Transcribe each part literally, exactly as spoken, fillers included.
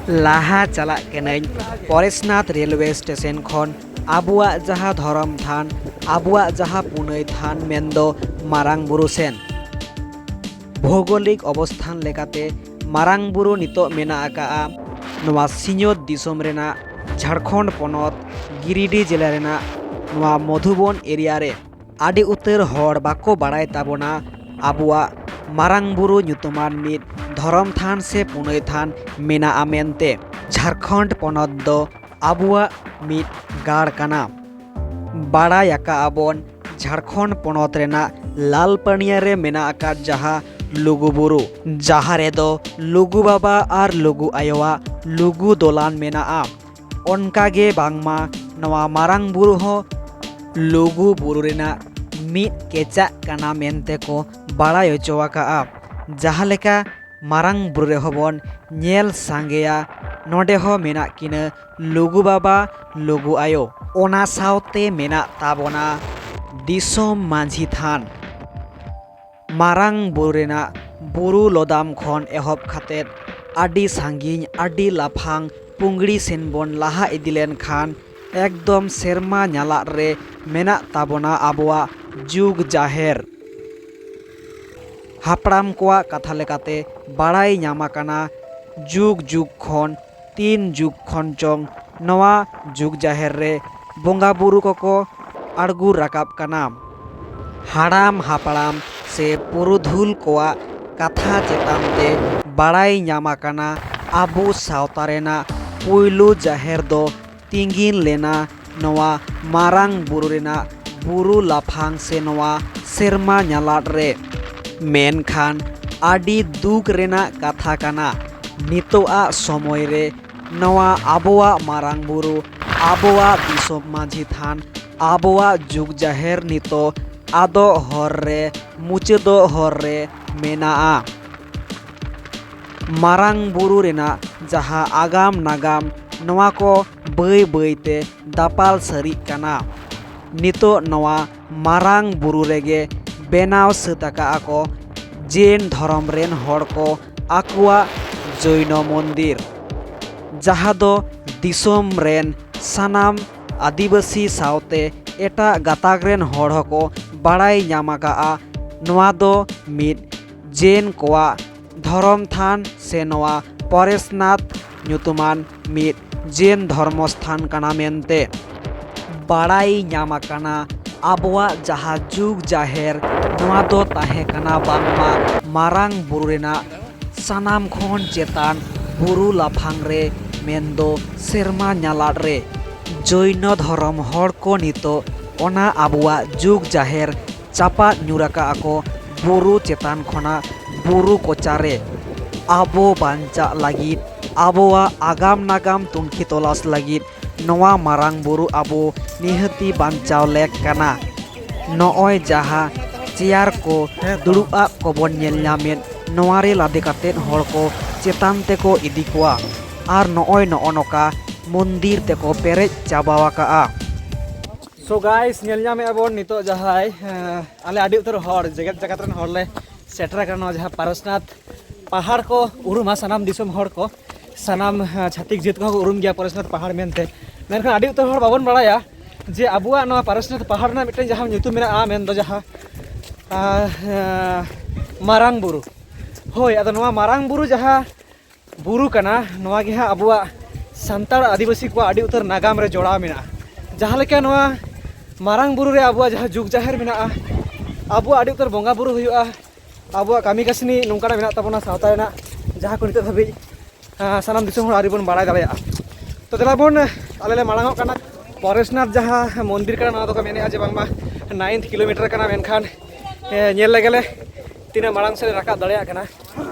ᱞᱟᱦᱟ ᱪᱟᱞᱟᱜ ᱠᱟᱹᱱᱟᱹᱧ ᱯᱚᱨᱮᱥᱱᱟᱛᱷ ᱨᱮᱞᱣᱮ ᱥᱴᱮᱥᱚᱱ ᱠᱷᱚᱱ ᱟᱵᱚᱣᱟᱜ ᱡᱟᱦᱟᱸ ᱫᱷᱚᱨᱚᱢ ᱛᱷᱟᱱ, ᱟᱵᱚᱣᱟᱜ ᱡᱟᱦᱟᱸ ᱯᱩᱱᱟᱹᱭ ᱛᱷᱟᱱ ᱢᱮᱱᱫᱚ ᱢᱟᱨᱟᱝ ᱵᱩᱨᱩ ᱥᱮᱱ᱾ ᱵᱷᱳᱜᱳᱞᱤᱠ ᱚᱵᱚᱥᱛᱷᱟᱱ ᱞᱮᱠᱟᱛᱮ ᱢᱟᱨᱟᱝ ᱵᱩᱨᱩ ᱱᱤᱛᱚᱜ ᱢᱮᱱᱟᱜ ᱟᱠᱟᱫᱼᱟ ᱱᱚᱣᱟ ᱥᱤᱧᱚᱛ ᱫᱤᱥᱚᱢ ᱨᱮᱱᱟᱜ ᱡᱷᱟᱲᱠᱷᱚᱸᱰ ᱯᱚᱱᱚᱛ ᱜᱤᱨᱤᱰᱤ ᱡᱮᱞᱟ ᱨᱮᱱᱟᱜ ᱱᱚᱣᱟ ᱢᱚᱫᱷᱩᱵᱚᱱ ᱮᱨᱤᱭᱟ ᱨᱮ᱾ ᱟᱹᱰᱤ ᱩᱛᱟᱹᱨ ᱦᱚᱲ ᱵᱟᱠᱚ ᱵᱟᱲᱟᱭ ᱛᱟᱵᱚᱱᱟ ᱟᱵᱚᱣᱟᱜ ᱢᱟᱨᱟᱝ ᱵᱩᱨᱩ ᱧᱩᱛᱩᱢᱟᱱ ᱢᱤᱫ ᱫᱷᱚᱨᱚᱢ ᱛᱷᱟᱱ ᱥᱮ ᱯᱩᱱᱟᱹᱭ ᱛᱷᱟᱱ ᱢᱮᱱᱟᱜᱼᱟ ᱢᱮᱱᱛᱮ᱾ ᱡᱷᱟᱲᱠᱷᱚᱸᱰ ᱯᱚᱱᱚᱛ ᱫᱚ ᱟᱵᱚᱣᱟᱜ ᱢᱤᱫ ᱜᱟᱲ ᱠᱟᱱᱟ᱾ ᱵᱟᱲᱟᱭ ᱟᱠᱟᱫ ᱟᱵᱚᱱ ᱡᱷᱟᱲᱠᱷᱚᱸᱰ ᱯᱚᱱᱚᱛ ᱨᱮᱱᱟᱜ ᱞᱟᱞᱯᱟᱹᱱᱤᱭᱟ ᱨᱮ ᱢᱮᱱᱟᱜ ᱟᱠᱟᱫ ᱡᱟᱦᱟᱸ ᱞᱩᱜᱩ ᱵᱩᱨᱩ, ᱡᱟᱦᱟᱸ ᱨᱮᱫᱚ ᱞᱩᱜᱩ ᱵᱟᱵᱟ ᱟᱨ ᱞᱩᱜᱩ ᱟᱭᱳᱣᱟᱜ ᱞᱩᱜᱩ ᱫᱚᱞᱟᱱ ᱢᱮᱱᱟᱜᱼᱟ᱾ ᱚᱱᱠᱟ ᱜᱮ ᱵᱟᱝᱢᱟ ᱱᱚᱣᱟ ᱢᱟᱨᱟᱝ ᱵᱩᱨᱩ ᱦᱚᱸ ᱞᱩᱜᱩ ᱵᱩᱨᱩ ᱨᱮᱱᱟᱜ ᱢᱤᱫ ᱠᱮᱪᱟᱜ ᱠᱟᱱᱟ ᱢᱮᱱᱛᱮ ᱠᱚ ᱵᱟᱲᱟᱭ ᱦᱚᱪᱚ ᱟᱠᱟᱫᱼᱟ᱾ ᱡᱟᱦᱟᱸ ᱞᱮᱠᱟ ᱢᱟᱨᱟᱝ ᱵᱩᱨᱩ ᱨᱮᱦᱚᱸ ᱵᱚᱱ ᱧᱮᱞ ᱥᱟᱸᱜᱮᱭᱟ, ᱱᱚᱰᱮ ᱦᱚᱸ ᱢᱮᱱᱟᱜ ᱠᱤᱱᱟᱹ ᱞᱩᱜᱩ ᱵᱟᱵᱟ, ᱞᱩᱜᱩ ᱟᱭᱳ᱾ ᱚᱱᱟ ᱥᱟᱶᱛᱮ ᱢᱮᱱᱟᱜ ᱛᱟᱵᱚᱱᱟ ᱫᱤᱥᱚᱢ ᱢᱟᱹᱡᱷᱤ ᱛᱷᱟᱱ᱾ ᱢᱟᱨᱟᱝ ᱵᱩᱨᱩ ᱨᱮᱱᱟᱜ ᱵᱩᱨᱩ ᱞᱚᱫᱟᱢ ᱠᱷᱚᱱ ᱮᱦᱚᱵ ᱠᱟᱛᱮᱫ ᱟᱹᱰᱤ ᱥᱟᱺᱜᱤᱧ, ᱟᱹᱰᱤ ᱞᱟᱯᱷᱟᱝ ᱯᱩᱸᱜᱲᱤ ᱥᱮᱱ ᱵᱚᱱ ᱞᱟᱦᱟ ᱤᱫᱤ ᱞᱮᱱᱠᱷᱟᱱ ᱮᱠᱫᱚᱢ ᱥᱮᱨᱢᱟ ᱧᱟᱞᱟᱫ ᱨᱮ ᱢᱮᱱᱟᱜ ᱛᱟᱵᱚᱱᱟ ᱟᱵᱚᱣᱟᱜ ᱡᱩᱜᱽ ᱡᱟᱦᱮᱨ᱾ ᱦᱟᱯᱲᱟᱢ ᱠᱚᱣᱟᱜ ᱠᱟᱛᱷᱟ ᱞᱮᱠᱟᱛᱮ ᱵᱟᱲᱟᱭ ᱧᱟᱢ ᱟᱠᱟᱱᱟ, ᱡᱩᱜᱽ ᱡᱩᱜᱽ ᱠᱷᱚᱱ ᱛᱤᱱ ᱡᱩᱜᱽ ᱠᱷᱚᱱ ᱪᱚᱝ ᱱᱚᱣᱟ ᱡᱩᱜᱽ ᱡᱟᱦᱮᱨ ᱨᱮ ᱵᱚᱸᱜᱟ ᱵᱩᱨᱩ ᱠᱚᱠᱚ ᱟᱬᱜᱚ ᱨᱟᱠᱟᱵ ᱠᱟᱱᱟ᱾ ᱦᱟᱲᱟᱢ ᱦᱟᱯᱲᱟᱢ ᱥᱮ ᱯᱩᱨᱩᱫᱷᱩᱞ ᱠᱚᱣᱟᱜ ᱠᱟᱛᱷᱟ ᱪᱮᱛᱟᱱ ᱛᱮ ᱵᱟᱲᱟᱭ ᱧᱟᱢ ᱟᱠᱟᱱᱟ, ᱟᱵᱚ ᱥᱟᱶᱛᱟ ᱨᱮᱱᱟᱜ ᱯᱩᱭᱞᱩ ᱡᱟᱦᱮᱨ ᱫᱚ ᱛᱤᱸᱜᱤᱱ ᱞᱮᱱᱟ ᱱᱚᱣᱟ ᱢᱟᱨᱟᱝ ᱵᱩᱨᱩ ᱨᱮᱱᱟᱜ ᱵᱩᱨᱩ ᱞᱟᱯᱷᱟᱝ ᱥᱮ ᱱᱚᱣᱟ ᱥᱮᱨᱢᱟ ᱧᱟᱞᱟᱫ ᱨᱮ᱾ ᱢᱮᱱᱠᱷᱟᱱ ᱟᱹᱰᱤ ᱫᱩᱠ ᱨᱮᱱᱟᱜ ᱠᱟᱛᱷᱟ ᱠᱟᱱᱟ, ᱱᱤᱛᱚᱜᱟᱜ ᱥᱚᱢᱚᱭ ᱨᱮ ᱱᱚᱣᱟ ᱟᱵᱚᱣᱟᱜ ᱢᱟᱨᱟᱝ ᱵᱩᱨᱩ, ᱟᱵᱚᱣᱟᱜ ᱫᱤᱥᱚᱢ ᱢᱟᱹᱡᱷᱤ ᱛᱷᱟᱱ, ᱟᱵᱚᱣᱟᱜ ᱡᱩᱜᱽ ᱡᱟᱦᱮᱨ ᱱᱤᱛᱚᱜ ᱟᱫᱚᱜ ᱦᱚᱨ ᱨᱮ, ᱢᱩᱪᱟᱹᱫᱚᱜ ᱦᱚᱨ ᱨᱮ ᱢᱮᱱᱟᱜᱼᱟ᱾ ᱢᱟᱨᱟᱝ ᱵᱩᱨᱩ ᱨᱮᱱᱟᱜ ᱡᱟᱦᱟᱸ ᱟᱜᱟᱢ ᱱᱟᱜᱟᱢ, ᱱᱚᱣᱟ ᱠᱚ ᱵᱟᱹᱭ ᱵᱟᱹᱭ ᱛᱮ ᱫᱟᱯᱟᱞ ᱥᱟᱹᱨᱤᱜ ᱠᱟᱱᱟ᱾ ᱱᱤᱛᱚᱜ ᱱᱚᱣᱟ ᱢᱟᱨᱟᱝ ᱵᱩᱨᱩ ᱨᱮᱜᱮ ᱵᱮᱱᱟᱣ ᱥᱟᱹᱛ ᱟᱠᱟᱫᱼᱟ ᱠᱚ ᱡᱮᱱ ᱫᱷᱚᱨᱚᱢ ᱨᱮᱱ ᱦᱚᱲ ᱠᱚ ᱟᱠᱚᱣᱟᱜ ᱡᱚᱭᱱᱚ ᱢᱚᱱᱫᱤᱨ᱾ ᱡᱟᱦᱟᱸ ᱫᱚ ᱫᱤᱥᱚᱢ ᱨᱮᱱ ᱥᱟᱱᱟᱢ ᱟᱹᱫᱤᱵᱟᱹᱥᱤ ᱥᱟᱶᱛᱮ ᱮᱴᱟᱜ ᱜᱟᱛᱟᱠ ᱨᱮᱱ ᱦᱚᱲ ᱦᱚᱸᱠᱚ ᱵᱟᱲᱟᱭ ᱧᱟᱢ ᱟᱠᱟᱫᱼᱟ᱾ ᱱᱚᱣᱟ ᱫᱚ ᱢᱤᱫ ᱡᱮᱱ ᱠᱚᱣᱟᱜ ᱫᱷᱚᱨᱚᱢ ᱛᱷᱟᱱ ᱥᱮ ᱱᱚᱣᱟ ᱯᱚᱨᱮᱥᱱᱟᱛᱷ ᱧᱩᱛᱩᱢᱟᱱ ᱢᱤᱫ ᱡᱮᱱ ᱫᱷᱚᱨᱢᱚ ᱥᱛᱷᱟᱱ ᱠᱟᱱᱟ ᱢᱮᱱᱛᱮ ᱵᱟᱲᱟᱭ ᱧᱟᱢ ᱟᱠᱟᱱᱟ᱾ ᱟᱵᱚᱣᱟᱜ ᱡᱟᱦᱟᱸ ᱡᱩᱜᱽ ᱡᱟᱦᱮᱨ, ᱱᱚᱣᱟ ᱫᱚ ᱛᱟᱦᱮᱸ ᱠᱟᱱᱟ ᱵᱟᱝᱢᱟ ᱢᱟᱨᱟᱝ ᱵᱩᱨᱩ ᱨᱮᱱᱟᱜ ᱥᱟᱱᱟᱢ ᱠᱷᱚᱱ ᱪᱮᱛᱟᱱ ᱵᱩᱨᱩ ᱞᱟᱯᱷᱟᱝ ᱨᱮ, ᱢᱮᱱᱫᱚ ᱥᱮᱨᱢᱟ ᱧᱟᱞᱟᱫ ᱨᱮ᱾ ᱡᱚᱭᱱᱚ ᱫᱷᱚᱨᱚᱢ ᱦᱚᱲ ᱠᱚ ᱱᱤᱛᱚᱜ ᱚᱱᱟ ᱟᱵᱚᱣᱟᱜ ᱡᱩᱜᱽ ᱡᱟᱦᱮᱨ ᱪᱟᱯᱟᱫ ᱧᱩᱨ ᱟᱠᱟᱜᱼᱟ ᱠᱚ ᱵᱩᱨᱩ ᱪᱮᱛᱟᱱ ᱠᱷᱚᱱᱟᱜ ᱵᱩᱨᱩ ᱠᱚᱪᱟᱨᱮ᱾ ᱟᱵᱚ ᱵᱟᱧᱪᱟᱜ ᱞᱟᱹᱜᱤᱫ, ᱟᱵᱚᱣᱟᱜ ᱟᱜᱟᱢ ᱱᱟᱜᱟᱢ ᱛᱩᱱᱠᱷᱤ ᱛᱚᱞᱟᱥ ᱞᱟᱹᱜᱤᱫ ᱱᱚᱣᱟ ᱢᱟᱨᱟᱝ ᱵᱩᱨᱩ ᱟᱵᱚ ᱱᱤᱦᱟᱹᱛᱤ ᱵᱟᱧᱪᱟᱣ ᱞᱮᱠ ᱠᱟᱱᱟ᱾ ᱱᱚᱜᱼᱚᱭ ᱡᱟᱦᱟᱸ ᱪᱮᱭᱟᱨ ᱠᱚ, ᱫᱩᱲᱩᱵ ᱟᱜ ᱠᱚᱵᱚᱱ ᱧᱮᱞ ᱧᱟᱢᱮᱫ, ᱱᱚᱣᱟ ᱨᱮ ᱞᱟᱫᱮ ᱠᱟᱛᱮᱫ ᱦᱚᱲ ᱠᱚ ᱪᱮᱛᱟᱱ ᱛᱮᱠᱚ ᱤᱫᱤ ᱠᱚᱣᱟ᱾ ᱟᱨ ᱱᱚᱜᱼᱚᱭ ᱱᱚᱜᱼᱚ ᱱᱚᱝᱠᱟ ᱢᱚᱱᱫᱤᱨ ᱛᱮᱠᱚ ᱯᱮᱨᱮᱡ ᱪᱟᱵᱟᱣ ᱟᱠᱟᱜᱼᱟ᱾ So guys, ᱧᱮᱞ ᱧᱟᱢᱮᱫᱼᱟ ᱵᱚᱱ ᱱᱤᱛᱚᱜ ᱡᱟᱦᱟᱸᱭ, ᱮᱸ, ᱟᱞᱮ ᱟᱹᱰᱤ ᱩᱛᱟᱹᱨ ᱦᱚᱲ, ᱡᱮᱜᱮᱛ ᱡᱟᱠᱟᱛ ᱨᱮᱱ ᱦᱚᱲ ᱞᱮ ᱥᱮᱴᱮᱨ ᱟᱠᱟᱱᱟ ᱱᱚᱣᱟ ᱡᱟᱦᱟᱸ ᱯᱟᱨᱚᱥᱱᱟᱛᱷ ᱯᱟᱦᱟᱲ ᱠᱚ ᱩᱨᱩᱢᱟ ᱥᱟᱱᱟᱢ ᱫᱤᱥᱚᱢ ᱦᱚᱲ ᱠᱚ, ᱥᱟᱱᱟᱢ, ᱮᱸ, ᱪᱷᱟᱹᱛᱤᱠ ᱡᱟᱹᱛ ᱠᱚᱦᱚᱸ ᱠᱚ ᱩᱨᱩᱢ ᱜᱮᱭᱟ ᱯᱟᱨᱚᱥᱱᱟᱛᱷ ᱯᱟᱦᱟᱲ ᱢᱮᱱᱛᱮ᱾ ᱢᱮᱱᱠᱷᱟᱱ ᱟᱹᱰᱤ ᱩᱛᱟᱹᱨ ᱦᱚᱲ ᱵᱟᱵᱚᱱ ᱵᱟᱲᱟᱭᱟ ᱡᱮ ᱟᱵᱚᱣᱟᱜ ᱱᱚᱣᱟ ᱯᱟᱨᱚᱥᱱᱟᱛᱷ ᱯᱟᱦᱟᱲ ᱨᱮᱱᱟᱜ ᱢᱤᱫᱴᱮᱱ ᱡᱟᱦᱟᱸ ᱧᱩᱛᱩᱢ ᱢᱮᱱᱟᱜᱼᱟ, ᱢᱮᱱᱫᱚ ᱡᱟᱦᱟᱸ, ᱟᱸ, ᱟᱸ, ᱢᱟᱨᱟᱝ ᱵᱩᱨᱩ᱾ ᱦᱳᱭ, ᱟᱫᱚ ᱱᱚᱣᱟ ᱢᱟᱨᱟᱝ ᱵᱩᱨᱩ ᱡᱟᱦᱟᱸ ᱵᱩᱨᱩ ᱠᱟᱱᱟ, ᱱᱚᱣᱟ ᱜᱮ ᱦᱟᱸᱜ ᱟᱵᱚᱣᱟᱜ ᱥᱟᱱᱛᱟᱲ ᱟᱹᱫᱤᱵᱟᱹᱥᱤ ᱠᱚᱣᱟᱜ ᱟᱹᱰᱤ ᱩᱛᱟᱹᱨ ᱱᱟᱜᱟᱢ ᱨᱮ ᱡᱚᱲᱟᱣ ᱢᱮᱱᱟᱜᱼᱟ᱾ ᱡᱟᱦᱟᱸ ᱞᱮᱠᱟ ᱱᱚᱣᱟ ᱢᱟᱨᱟᱝ ᱵᱩᱨᱩ ᱨᱮ ᱟᱵᱚᱣᱟᱜ ᱡᱟᱦᱟᱸ ᱡᱩᱜᱽ ᱡᱟᱦᱮᱨ ᱢᱮᱱᱟᱜᱼᱟ, ᱟᱵᱚᱣᱟᱜ ᱟᱹᱰᱤ ᱩᱛᱟᱹᱨ ᱵᱚᱸᱜᱟ ᱵᱩᱨᱩ ᱦᱩᱭᱩᱜᱼᱟ, ᱟᱵᱚᱣᱟᱜ ᱠᱟᱹᱢᱤ ᱠᱟᱹᱥᱱᱤ ᱱᱚᱝᱠᱟᱱᱟᱜ ᱢᱮᱱᱟᱜ ᱛᱟᱵᱚᱱᱟ ᱥᱟᱶᱛᱟ ᱨᱮᱱᱟᱜ, ᱡᱟᱦᱟᱸ ᱠᱚ ᱱᱤᱛᱚᱜ ᱫᱷᱟᱹᱵᱤᱡ, ᱟᱸ, ᱥᱟᱱᱟᱢ ᱫᱤᱥᱚᱢ ᱦᱚᱲ ᱟᱹᱣᱨᱤ ᱵᱚᱱ ᱵᱟᱲᱟᱭ ᱫᱟᱲᱮᱭᱟᱜᱼᱟ᱾ ᱛᱚ ᱫᱮᱞᱟ ᱵᱚᱱ, ᱟᱞᱮ ᱞᱮ ᱢᱟᱲᱟᱝ ᱚᱜ ᱠᱟᱱᱟ᱾ ᱯᱚᱨᱮᱥᱱᱟᱛᱷ ᱡᱟᱦᱟᱸ ᱢᱚᱱᱫᱤᱨ ᱠᱟᱱᱟ, ᱱᱚᱣᱟ ᱫᱚᱠᱚ ᱢᱮᱱᱮᱫᱼᱟ ᱡᱮ ᱵᱟᱝᱢᱟ ᱱᱟᱭᱤᱱᱛᱷ ᱠᱤᱞᱳᱢᱤᱴᱟᱨ ᱠᱟᱱᱟ, ᱢᱮᱱᱠᱷᱟᱱ, ᱮ, ᱧᱮᱞ ᱞᱮᱜᱮ ᱞᱮ ᱛᱤᱱᱟᱹᱜ ᱢᱟᱲᱟᱝ ᱥᱮᱫ ᱞᱮ ᱨᱟᱠᱟᱵ ᱫᱟᱲᱮᱭᱟᱜ ᱠᱟᱱᱟ᱾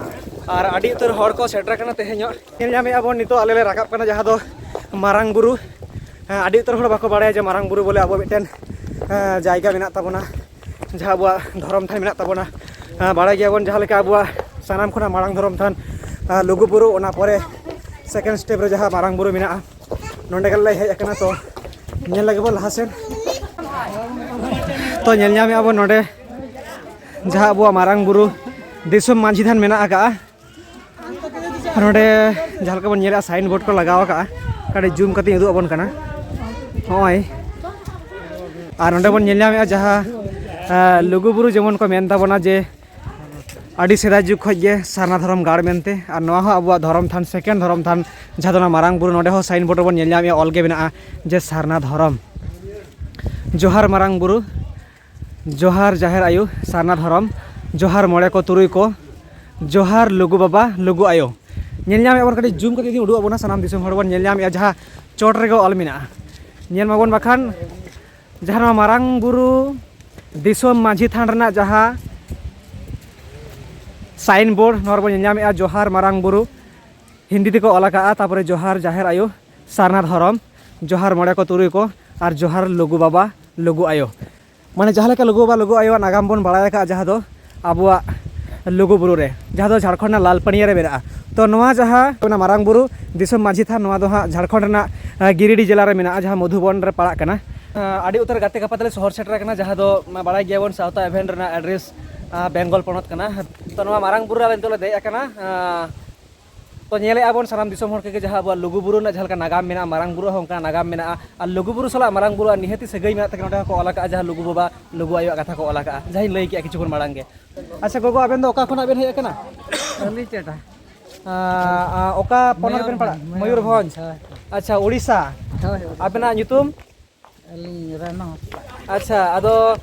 ᱟᱨ ᱟᱹᱰᱤ ᱩᱛᱟᱹᱨ ᱦᱚᱲ ᱠᱚ ᱥᱮᱴᱮᱨ ᱟᱠᱟᱱᱟ ᱛᱮᱦᱮᱧᱚᱜ᱾ ᱧᱮᱞ ᱧᱟᱢᱮᱫᱼᱟ ᱵᱚᱱ ᱱᱤᱛᱚᱜ ᱟᱞᱮ ᱞᱮ ᱨᱟᱠᱟᱵ ᱠᱟᱱᱟ ᱡᱟᱦᱟᱸ ᱫᱚ ᱢᱟᱨᱟᱝ ᱵᱩᱨᱩ᱾ ᱦᱮᱸ, ᱟᱹᱰᱤ ᱩᱛᱟᱹᱨ ᱦᱚᱲ ᱵᱟᱠᱚ ᱵᱟᱲᱟᱭᱟ ᱡᱮ ᱢᱟᱨᱟᱝ ᱵᱩᱨᱩ ᱵᱚᱞᱮ ᱟᱵᱚ ᱢᱤᱫᱴᱮᱱ, ᱦᱮᱸ, ᱡᱟᱭᱜᱟ ᱢᱮᱱᱟᱜ ᱛᱟᱵᱚᱱᱟ, ᱡᱟᱦᱟᱸ ᱟᱵᱚᱣᱟᱜ ᱫᱷᱚᱨᱚᱢ ᱛᱷᱟᱱ ᱢᱮᱱᱟᱜ ᱛᱟᱵᱚᱱᱟ᱾ ᱦᱮᱸ, ᱵᱟᱲᱟᱭ ᱜᱮᱭᱟᱵᱚᱱ ᱡᱟᱦᱟᱸ ᱞᱮᱠᱟ ᱟᱵᱚᱣᱟᱜ ᱥᱟᱱᱟᱢ ᱠᱷᱚᱱᱟᱜ ᱢᱟᱨᱟᱝ ᱫᱷᱚᱨᱚᱢ ᱛᱷᱟᱱ, ᱟᱸ, ᱞᱩᱜᱩ ᱵᱩᱨᱩ, ᱚᱱᱟ ᱯᱚᱨᱮ ᱥᱮᱠᱮᱱᱰ ᱥᱴᱮᱯ ᱨᱮ ᱡᱟᱦᱟᱸ ᱢᱟᱨᱟᱝ ᱵᱩᱨᱩ ᱢᱮᱱᱟᱜᱼᱟ, ᱱᱚᱸᱰᱮ ᱜᱮᱞᱮ ᱦᱮᱡ ᱟᱠᱟᱱᱟ᱾ ᱛᱚ ᱧᱮᱞ ᱞᱟᱹᱜᱤᱫ ᱵᱚᱱ ᱞᱟᱦᱟ ᱥᱮᱱ᱾ ᱛᱚ ᱧᱮᱞ ᱧᱟᱢᱮᱫᱼᱟ ᱵᱚᱱ ᱱᱚᱸᱰᱮ ᱡᱟᱦᱟᱸ ᱟᱵᱚᱣᱟᱜ ᱢᱟᱨᱟᱝ ᱵᱩᱨᱩ ᱫᱤᱥᱚᱢ ᱢᱟᱹᱡᱷᱤ ᱛᱷᱟᱱ ᱢᱮᱱᱟᱜ ᱟᱠᱟᱜᱼᱟ᱾ ᱟᱨ ᱱᱚᱰᱮ ᱡᱟᱦᱟᱸ ᱞᱮᱠᱟ ᱵᱚᱱ ᱧᱮᱞᱮᱫᱼᱟ, ᱥᱟᱭᱤᱱ ᱵᱳᱨᱰ ᱠᱚ ᱞᱟᱜᱟᱣ ᱟᱠᱟᱫᱼᱟ, ᱠᱟᱹᱴᱤᱡ ᱡᱩᱢ ᱠᱟᱛᱮᱧ ᱩᱫᱩᱜ ᱟᱵᱚᱱ ᱠᱟᱱᱟ᱾ ᱱᱚᱜᱼᱚᱭ, ᱟᱨ ᱱᱚᱰᱮ ᱵᱚᱱ ᱧᱮᱞ ᱧᱟᱢᱮᱫᱼᱟ ᱡᱟᱦᱟᱸ, ᱟᱸ, ᱞᱩᱜᱩᱵᱩᱨᱩ ᱡᱮᱢᱚᱱ ᱠᱚ ᱢᱮᱱ ᱛᱟᱵᱚᱱᱟ ᱡᱮ ᱟᱹᱰᱤ ᱥᱮᱫᱟᱭ ᱡᱩᱜᱽ ᱠᱷᱚᱱ ᱜᱮ ᱥᱟᱨᱱᱟ ᱫᱷᱚᱨᱚᱢ ᱜᱟᱲ ᱢᱮᱱᱛᱮ, ᱟᱨ ᱱᱚᱣᱟ ᱦᱚᱸ ᱟᱵᱚᱣᱟᱜ ᱫᱷᱚᱨᱚᱢ ᱛᱷᱟᱱ, ᱥᱮᱠᱮᱱᱰ ᱫᱷᱚᱨᱚᱢ ᱛᱷᱟᱱ, ᱡᱟᱦᱟᱸ ᱫᱚ ᱚᱱᱟ ᱢᱟᱨᱟᱝ ᱵᱩᱨᱩ, ᱱᱚᱰᱮ ᱦᱚᱸ ᱥᱟᱭᱤᱱ ᱵᱳᱨᱰ ᱨᱮᱵᱚᱱ ᱧᱮᱞ ᱧᱟᱢᱮᱫᱼᱟ, ᱚᱞ ᱜᱮ ᱢᱮᱱᱟᱜᱼᱟ ᱡᱮ ᱥᱟᱨᱱᱟ ᱫᱷᱚᱨᱚᱢ᱾ ᱡᱚᱦᱟᱨ ᱢᱟᱨᱟᱝ ᱵᱩᱨᱩ, ᱡᱚᱦᱟᱨ ᱡᱟᱦᱮᱨ ᱟᱭᱳ, ᱥᱟᱨᱱᱟ ᱫᱷᱚᱨᱚᱢ, ᱡᱚᱦᱟᱨ ᱢᱚᱬᱮ ᱠᱚ ᱛᱩᱨᱩᱭ ᱠᱚ, ᱡᱚᱦᱟᱨ ᱞᱩᱜᱩ ᱵᱟᱵᱟ, ᱞᱩᱜᱩ ᱟᱭᱳ᱾ ᱧᱮᱞ ᱧᱟᱢᱮᱫ ᱵᱚᱱ, ᱠᱟᱹᱴᱤᱡ ᱡᱩᱢ ᱠᱟᱛᱮ ᱡᱩᱫᱤ ᱩᱰᱩᱠ ᱟᱵᱚᱱᱟ, ᱥᱟᱱᱟᱢ ᱫᱤᱥᱚᱢ ᱦᱚᱲ ᱵᱚᱱ ᱧᱮᱞ ᱧᱟᱢᱮᱫᱼᱟ, ᱡᱟᱦᱟᱸ ᱪᱚᱴ ᱨᱮᱜᱮ ᱚᱞ ᱢᱮᱱᱟᱜᱼᱟ᱾ ᱧᱮᱞ ᱢᱟᱵᱚᱱ ᱵᱟᱠᱷᱟᱱ, ᱡᱟᱦᱟᱸ ᱱᱚᱣᱟ ᱢᱟᱨᱟᱝ ᱵᱩᱨᱩ ᱫᱤᱥᱚᱢ ᱢᱟᱹᱡᱷᱤ ᱛᱷᱟᱱ ᱨᱮᱱᱟᱜ ᱡᱟᱦᱟᱸ ᱥᱟᱭᱤᱱ ᱵᱳᱨᱰ, ᱱᱚᱣᱟ ᱨᱮᱵᱚᱱ ᱧᱮᱞ ᱧᱟᱢᱮᱫᱼᱟ, ᱡᱚᱦᱟᱨ ᱢᱟᱨᱟᱝ ᱵᱩᱨᱩ, ᱦᱤᱱᱫᱤ ᱛᱮᱠᱚ ᱚᱞ ᱟᱠᱟᱫᱼᱟ, ᱛᱟᱨᱯᱚᱨᱮ ᱡᱚᱦᱟᱨ ᱡᱟᱦᱮᱨ ᱟᱭᱳ, ᱥᱟᱨᱱᱟ ᱫᱷᱚᱨᱚᱢ, ᱡᱚᱦᱟᱨ ᱢᱚᱬᱮ ᱠᱚ ᱛᱩᱨᱩᱭ ᱠᱚ, ᱟᱨ ᱡᱚᱦᱟᱨ ᱞᱩᱜᱩ ᱵᱟᱵᱟ, ᱞᱩᱜᱩ ᱟᱭᱳ᱾ ᱢᱟᱱᱮ ᱡᱟᱦᱟᱸ ᱞᱮᱠᱟ ᱞᱩᱜᱩ ᱵᱟᱵᱟ, ᱞᱩᱜᱩ ᱟᱭᱳᱣᱟᱜ ᱱᱟᱜᱟᱢ ᱵᱚᱱ ᱵᱟᱲᱟᱭ ᱟᱠᱟᱫᱼᱟ, ᱡᱟᱦᱟᱸ ᱫᱚ ᱟᱵᱚᱣᱟᱜ ᱞᱩᱜᱩ ᱵᱩᱨᱩ ᱨᱮ, ᱡᱟᱦᱟᱸ ᱫᱚ ᱡᱷᱟᱲᱠᱷᱚᱸᱰ ᱨᱮᱱᱟᱜ ᱞᱟᱞᱯᱟᱹᱱᱤᱭᱟ ᱨᱮ ᱢᱮᱱᱟᱜᱼᱟ᱾ ᱛᱚ ᱱᱚᱣᱟ ᱡᱟᱦᱟᱸ ᱚᱱᱟ ᱢᱟᱨᱟᱝ ᱵᱩᱨᱩ ᱫᱤᱥᱚᱢ ᱢᱟᱹᱡᱷᱤ ᱛᱷᱟᱱ, ᱱᱚᱣᱟ ᱫᱚ ᱦᱟᱸᱜ ᱡᱷᱟᱲᱠᱷᱚᱸᱰ ᱨᱮᱱᱟᱜ, ᱟᱸ, ᱜᱤᱨᱤᱰᱤ ᱡᱮᱞᱟ ᱨᱮ ᱢᱮᱱᱟᱜᱼᱟ, ᱡᱟᱦᱟᱸ ᱢᱚᱫᱷᱩᱵᱚᱱ ᱨᱮ ᱯᱟᱲᱟᱜ ᱠᱟᱱᱟ᱾ ᱟᱸ, ᱟᱹᱰᱤ ᱩᱛᱟᱹᱨ ᱜᱟᱛᱮ ᱜᱟᱯᱟᱛᱮ ᱞᱮ ᱥᱚᱦᱚᱨ ᱥᱮᱴᱮᱨ ᱟᱠᱟᱱᱟ, ᱡᱟᱦᱟᱸ ᱫᱚ ᱵᱟᱲᱟᱭ ᱜᱮᱭᱟᱵᱚᱱ ᱥᱟᱶᱛᱟ ᱮᱵᱷᱮᱱ ᱨᱮᱱᱟᱜ ᱮᱰᱨᱮᱥ, ᱟᱸ, ᱵᱮᱝᱜᱚᱞ ᱯᱚᱱᱚᱛ ᱠᱟᱱᱟ᱾ ᱛᱚ ᱱᱚᱣᱟ ᱢᱟᱨᱟᱝ ᱵᱩᱨᱩ ᱨᱮ ᱟᱞᱮ ᱱᱤᱛᱚᱜ ᱞᱮ ᱫᱮᱡ ᱟᱠᱟᱱᱟ᱾ ᱟᱸ, ᱛᱚ ᱧᱮᱞᱮᱫᱼᱟ ᱵᱚᱱ ᱥᱟᱱᱟᱢ ᱫᱤᱥᱚᱢ ᱦᱚᱲ ᱠᱚᱜᱮ, ᱡᱟᱦᱟᱸ ᱟᱵᱚᱣᱟᱜ ᱞᱩᱜᱩ ᱵᱩᱨᱩ ᱨᱮᱱᱟᱜ ᱡᱟᱦᱟᱸ ᱞᱮᱠᱟ ᱱᱟᱜᱟᱢ ᱢᱮᱱᱟᱜᱼᱟ, ᱢᱟᱨᱟᱝ ᱵᱩᱨᱩᱣᱟᱜ ᱦᱚᱸ ᱚᱱᱠᱟ ᱱᱟᱜᱟᱢ ᱢᱮᱱᱟᱜᱼᱟ᱾ ᱟᱨ ᱞᱩᱜᱩ ᱵᱩᱨᱩ ᱥᱟᱞᱟᱜ ᱢᱟᱨᱟᱝ ᱵᱩᱨᱩᱣᱟᱜ ᱱᱤᱦᱟᱹᱛᱤ ᱥᱟᱹᱜᱟᱹᱭ ᱢᱮᱱᱟᱜ ᱛᱟᱹᱠᱤᱱᱟ᱾ ᱚᱸᱰᱮ ᱦᱚᱸᱠᱚ ᱚᱞ ᱟᱠᱟᱫᱼᱟ, ᱡᱟᱦᱟᱸ ᱞᱩᱜᱩ ᱵᱟᱵᱟ, ᱞᱩᱜᱩ ᱟᱭᱳᱣᱟᱜ ᱠᱟᱛᱷᱟ ᱠᱚ ᱚᱞ ᱟᱠᱟᱫᱼᱟ, ᱡᱟᱦᱟᱸᱧ ᱞᱟᱹᱭ ᱠᱮᱫᱼᱟ ᱠᱤᱪᱷᱩ ᱠᱷᱚᱱ ᱢᱟᱲᱟᱝ ᱜᱮ᱾ ᱟᱪᱪᱷᱟ ᱜᱚᱜᱚ, ᱟᱵᱮᱱ ᱫᱚ ᱚᱠᱟ ᱠᱷᱚᱱᱟᱜ ᱵᱮᱱ ᱦᱮᱡ ᱟᱠᱟᱱᱟ? ᱟᱹᱞᱤᱧ ᱪᱮᱴᱟ᱾ ᱟᱸ, ᱟᱸ, ᱚᱠᱟ ᱯᱚᱱᱚᱛ ᱵᱮᱱ ᱯᱟᱲᱟᱜ? ᱢᱚᱭᱩᱨᱵᱷᱚᱸᱡᱽ᱾ ᱦᱳᱭ᱾ ᱟᱪᱪᱷᱟ, ᱳᱰᱤᱥᱟ᱾ ᱦᱳᱭ, ᱳᱰᱤᱥᱟ᱾ ᱟᱵᱮᱱᱟᱜ ᱧᱩᱛᱩᱢ? ᱟᱹᱞᱤᱧ ᱨᱟᱱᱟ ᱦᱟᱸᱥᱫᱟ᱾ ᱟᱪᱪᱷᱟ, ᱟᱫᱚ,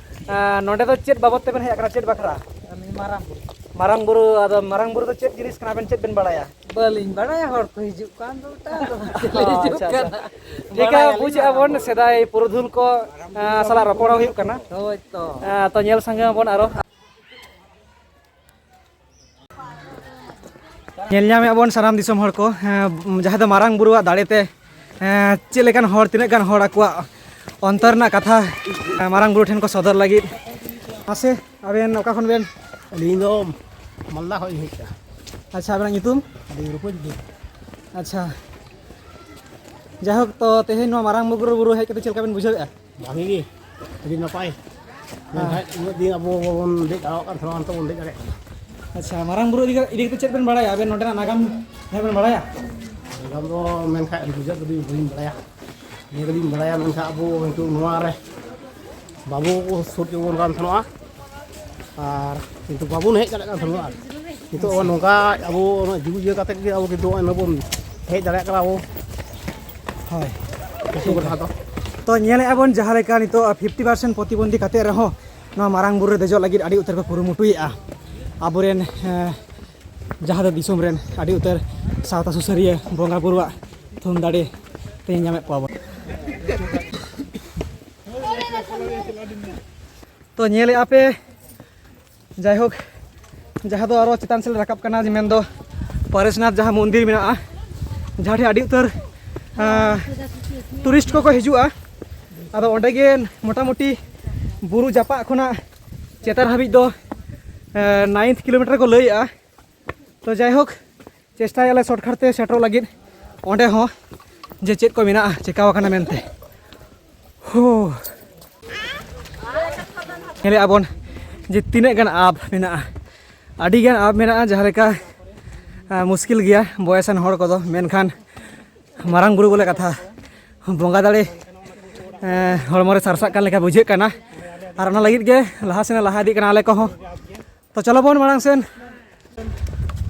ᱟᱸ, ᱱᱚᱰᱮ ᱫᱚ ᱪᱮᱫ ᱵᱟᱵᱚᱫ ᱛᱮᱵᱮᱱ ᱦᱮᱡ ᱟᱠᱟᱱᱟ, ᱪᱮᱫ ᱵᱟᱠᱷᱨᱟ? ᱟᱹᱞᱤᱧ ᱢᱟᱨᱟᱝ ᱵᱩᱨᱩ᱾ ᱢᱟᱨᱟᱝ ᱵᱩᱨᱩ, ᱟᱫᱚ ᱢᱟᱨᱟᱝ ᱵᱩᱨᱩ ᱫᱚ ᱪᱮᱫ ᱡᱤᱱᱤᱥ ᱠᱟᱱᱟ, ᱟᱵᱮᱱ ᱪᱮᱫ ᱵᱮᱱ ᱵᱟᱲᱟᱭᱟ? ᱵᱟᱹᱞᱤᱧ ᱵᱟᱲᱟᱭᱟ, ᱦᱚᱲ ᱠᱚ ᱦᱤᱡᱩᱜ ᱠᱟᱱ ᱫᱚ, ᱚᱠᱟ ᱫᱚ ᱵᱟᱝ ᱦᱤᱡᱩᱜ ᱟᱪᱪᱷᱟ, ᱟᱪᱪᱷᱟ᱾ ᱠᱟᱱᱟ᱾ ᱴᱷᱤᱠᱟ, ᱵᱟᱲᱟᱭᱟᱞᱤᱧ ᱵᱩᱡᱽ ᱮᱫᱟ ᱵᱚᱱ, ᱥᱮᱫᱟᱭ ᱯᱩᱨᱩᱫᱷᱩᱞ ᱠᱚ, ᱟᱸ, ᱥᱟᱞᱟᱜ ᱨᱚᱯᱚᱲ ᱦᱩᱭᱩᱜ ᱠᱟᱱᱟ᱾ ᱦᱳᱭ ᱛᱚ᱾ ᱟᱸ, ᱛᱚ ᱧᱮᱞ ᱥᱟᱸᱜᱮ ᱟᱵᱚᱱ ᱟᱨᱚ᱾ ᱧᱮᱞ ᱧᱟᱢᱮᱫ ᱵᱚᱱ ᱥᱟᱱᱟᱢ ᱫᱤᱥᱚᱢ ᱦᱚᱲ ᱠᱚ, ᱦᱮᱸ, ᱡᱟᱦᱟᱸ ᱫᱚ ᱢᱟᱨᱟᱝ ᱵᱩᱨᱩᱣᱟᱜ ᱫᱟᱲᱮ ᱛᱮ, ᱦᱮᱸ, ᱪᱮᱫ ᱞᱮᱠᱟᱱ ᱦᱚᱲ, ᱛᱤᱱᱟᱹᱜ ᱜᱟᱱ ᱦᱚᱲ ᱟᱠᱚᱣᱟᱜ ᱚᱱᱛᱚᱨ ᱨᱮᱱᱟᱜ ᱠᱟᱛᱷᱟ, ᱦᱮᱸ, ᱢᱟᱨᱟᱝ ᱵᱩᱨᱩ ᱴᱷᱮᱱ ᱠᱚ ᱥᱚᱫᱚᱨ ᱞᱟᱹᱜᱤᱫ᱾ ᱢᱟᱥᱮ, ᱟᱵᱮᱱ ᱚᱠᱟ ᱠᱷᱚᱱ ᱵᱮᱱ? ᱟᱹᱞᱤᱧ ᱫᱚ ᱢᱟᱞᱫᱟ ᱠᱷᱚᱱ ᱞᱤᱧ ᱦᱮᱡ ᱟᱠᱟᱱᱟ᱾ ᱟᱪᱪᱷᱟ, ᱟᱵᱮᱱᱟᱜ ᱧᱩᱛᱩᱢ? ᱟᱹᱞᱤᱧ ᱨᱩᱯᱟᱹᱧ ᱜᱮ᱾ ᱟᱪᱪᱷᱟ, ᱡᱟᱭᱦᱳᱠ, ᱛᱚ ᱛᱮᱦᱮᱧ ᱱᱚᱣᱟ ᱢᱟᱨᱟᱝ ᱵᱩᱨᱩ ᱵᱩᱨᱩ ᱦᱮᱡ ᱠᱟᱛᱮ ᱪᱮᱫ ᱞᱮᱠᱟ ᱵᱮᱱ ᱵᱩᱡᱷᱟᱹᱣᱮᱫᱼᱟ? ᱵᱷᱟᱜᱮ ᱜᱮ, ᱟᱹᱰᱤ ᱱᱟᱯᱟᱭ᱾ ᱦᱮᱸ᱾ ᱢᱮᱱᱠᱷᱟᱱ ᱩᱱᱟᱹᱜ ᱫᱤᱱ ᱟᱵᱚ ᱵᱟᱵᱚᱱ ᱫᱮᱡ ᱫᱟᱲᱮᱭᱟᱜ ᱠᱟᱱ ᱛᱟᱦᱮᱱᱟ, ᱱᱤᱛᱚᱜ ᱵᱚᱱ ᱫᱮᱡ ᱫᱟᱲᱮᱭᱟᱜ ᱠᱟᱱᱟ᱾ ᱟᱪᱪᱷᱟ, ᱢᱟᱨᱟᱝ ᱵᱩᱨᱩ ᱤᱫᱤ ᱠᱟ-, ᱤᱫᱤ ᱠᱟᱛᱮ ᱪᱮᱫ ᱵᱮᱱ ᱵᱟᱲᱟᱭᱟ ᱟᱵᱮᱱ ᱱᱚᱸᱰᱮᱱᱟᱜ ᱱᱟᱜᱟᱢ? ᱦᱮᱸ ᱵᱮᱱ ᱵᱟᱲᱟᱭᱟ? ᱯᱨᱳᱜᱨᱟᱢ ᱫᱚ ᱢᱮᱱᱠᱷᱟᱱ ᱟᱹᱰᱤ ᱵᱩᱡᱷᱟᱹᱜ ᱠᱟᱹᱴᱤᱡ ᱵᱟᱹᱧ ᱵᱟᱲᱟᱭᱟ᱾ ᱱᱤᱭᱟᱹ ᱜᱮᱞᱤᱧ ᱵᱟᱲᱟᱭᱟ, ᱢᱮᱱᱠᱷᱟᱱ ᱟᱵᱚ ᱱᱤᱛᱚᱜ ᱱᱚᱣᱟ ᱨᱮ ᱵᱟᱵᱚ ᱥᱩᱨ ᱪᱚ ᱵᱚᱱ ᱠᱟᱱ ᱛᱟᱦᱮᱱᱚᱜᱼᱟ᱾ ᱟᱨ ᱠᱤᱱᱛᱩ ᱵᱟᱵᱚᱱ ᱦᱮᱡ ᱫᱟᱲᱮᱭᱟᱜ ᱠᱟᱱ ᱛᱟᱦᱮᱱᱟ᱾ ᱟᱨ ᱱᱤᱛᱚᱜ ᱱᱚᱝᱠᱟ ᱟᱵᱚ ᱱᱚᱣᱟ ᱡᱩᱜᱽ ᱤᱭᱟᱹ ᱠᱟᱛᱮ ᱜᱮ ᱟᱵᱚ ᱠᱤᱱᱛᱩ ᱱᱚᱜᱼᱚᱭ ᱱᱚᱣᱟ ᱵᱚᱱ ᱦᱮᱡ ᱫᱟᱲᱮᱭᱟᱜ ᱠᱟᱱᱟ ᱟᱵᱚ᱾ ᱦᱳᱭ᱾ ᱟᱹᱛᱩ ᱠᱚᱨᱮ ᱫᱚ᱾ ᱛᱚ, ᱧᱮᱞᱮᱫᱼᱟ ᱵᱚᱱ ᱡᱟᱦᱟᱸ ᱞᱮᱠᱟ ᱱᱤᱛᱚᱜ ᱯᱷᱤᱯᱴᱤ ᱯᱟᱨᱥᱮᱱᱴ ᱯᱨᱚᱛᱤᱵᱚᱱᱫᱷᱤ ᱠᱟᱛᱮ ᱨᱮᱦᱚᱸ ᱱᱚᱣᱟ ᱢᱟᱨᱟᱝ ᱵᱩᱨᱩ ᱨᱮ ᱫᱮᱡᱚᱜ ᱞᱟᱹᱜᱤᱫ ᱟᱹᱰᱤ ᱩᱛᱟᱹᱨ ᱠᱚ ᱠᱩᱨᱩᱢᱩᱴᱩᱭᱮᱫᱼᱟ᱾ ᱟᱵᱚᱨᱮᱱ, ᱮᱸ, ᱡᱟᱦᱟᱸ ᱫᱚ ᱫᱤᱥᱚᱢ ᱨᱮᱱ ᱟᱹᱰᱤ ᱩᱛᱟᱹᱨ ᱥᱟᱶᱛᱟ ᱥᱩᱥᱟᱹᱨᱤᱭᱟᱹ ᱵᱚᱸᱜᱟ ᱵᱩᱨᱩᱣᱟᱜ ᱛᱷᱩᱢ ᱫᱟᱲᱮ ᱛᱮ ᱧᱟᱢᱮᱫ ᱠᱚᱣᱟ ᱵᱚᱱ᱾ ᱛᱚ, ᱧᱮᱞᱮᱫᱼᱟ ᱯᱮ, ᱡᱟᱭᱦᱳᱠ, ᱡᱟᱦᱟᱸ ᱫᱚ ᱟᱨᱚ ᱪᱮᱛᱟᱱ ᱥᱮᱫ ᱞᱮ ᱨᱟᱠᱟᱵ ᱠᱟᱱᱟ, ᱡᱮ ᱢᱮᱱᱫᱚ ᱯᱚᱨᱮᱥᱱᱟᱛᱷ ᱡᱟᱦᱟᱸ ᱢᱚᱱᱫᱤᱨ ᱢᱮᱱᱟᱜᱼᱟ, ᱡᱟᱦᱟᱸ ᱴᱷᱮᱱ ᱟᱹᱰᱤ ᱩᱛᱟᱹᱨ, ᱟᱸ, ᱴᱩᱨᱤᱥᱴ ᱠᱚᱠᱚ ᱦᱤᱡᱩᱜᱼᱟ᱾ ᱟᱫᱚ ᱚᱸᱰᱮ ᱜᱮ ᱢᱚᱴᱟᱢᱩᱴᱤ ᱵᱩᱨᱩ ᱡᱟᱯᱟᱜ ᱠᱷᱚᱱᱟᱜ ᱪᱮᱛᱟᱱ ᱦᱟᱹᱵᱤᱡ ᱫᱚ, ᱟᱸ, ᱱᱟᱭᱤᱱ ᱠᱤᱞᱳᱢᱤᱴᱟᱨ ᱠᱚ ᱞᱟᱹᱭᱮᱜᱼᱟ᱾ ᱛᱚ, ᱡᱟᱭᱦᱳᱠ, ᱪᱮᱥᱴᱟᱭᱟᱞᱮ ᱥᱚᱨᱴᱠᱟᱴ ᱛᱮ ᱥᱮᱴᱮᱨᱚᱜ ᱞᱟᱹᱜᱤᱫ ᱚᱸᱰᱮ ᱦᱚᱸ, ᱡᱮ ᱪᱮᱫ ᱠᱚ ᱢᱮᱱᱟᱜᱼᱟ, ᱪᱮᱠᱟᱣ ᱟᱠᱟᱱᱟ ᱢᱮᱱᱛᱮ᱾ ᱦᱳ᱾ ᱧᱮᱞᱮᱫᱼᱟ ᱵᱚᱱ ᱡᱮ ᱛᱤᱱᱟᱹᱜ ᱜᱟᱱ ᱟᱯ ᱢᱮᱱᱟᱜᱼᱟ, ᱟᱹᱰᱤ ᱜᱟᱱ ᱟᱯ ᱢᱮᱱᱟᱜᱼᱟ, ᱡᱟᱦᱟᱸ ᱞᱮᱠᱟ, ᱟ, ᱢᱩᱥᱠᱤᱞ ᱜᱮᱭᱟ ᱵᱚᱭᱮᱥᱟᱱ ᱦᱚᱲ ᱠᱚᱫᱚ, ᱢᱮᱱᱠᱷᱟᱱ ᱢᱟᱨᱟᱝ ᱵᱩᱨᱩ ᱵᱚᱞᱮ ᱠᱟᱛᱷᱟ, ᱵᱚᱸᱜᱟ ᱫᱟᱲᱮ, ᱮ, ᱦᱚᱲᱢᱚ ᱨᱮ ᱥᱟᱨᱥᱟᱜ ᱠᱟᱱ ᱞᱮᱠᱟ ᱵᱩᱡᱷᱟᱹᱜ ᱠᱟᱱᱟ, ᱟᱨ ᱚᱱᱟ ᱞᱟᱹᱜᱤᱫ ᱜᱮ ᱞᱟᱦᱟ ᱥᱮᱱ ᱞᱟᱦᱟ ᱤᱫᱤᱜ ᱠᱟᱱᱟ ᱟᱞᱮ ᱠᱚᱦᱚᱸ᱾ ᱛᱚ, ᱪᱚᱞᱚ ᱵᱚᱱ ᱢᱟᱲᱟᱝ ᱥᱮᱱ᱾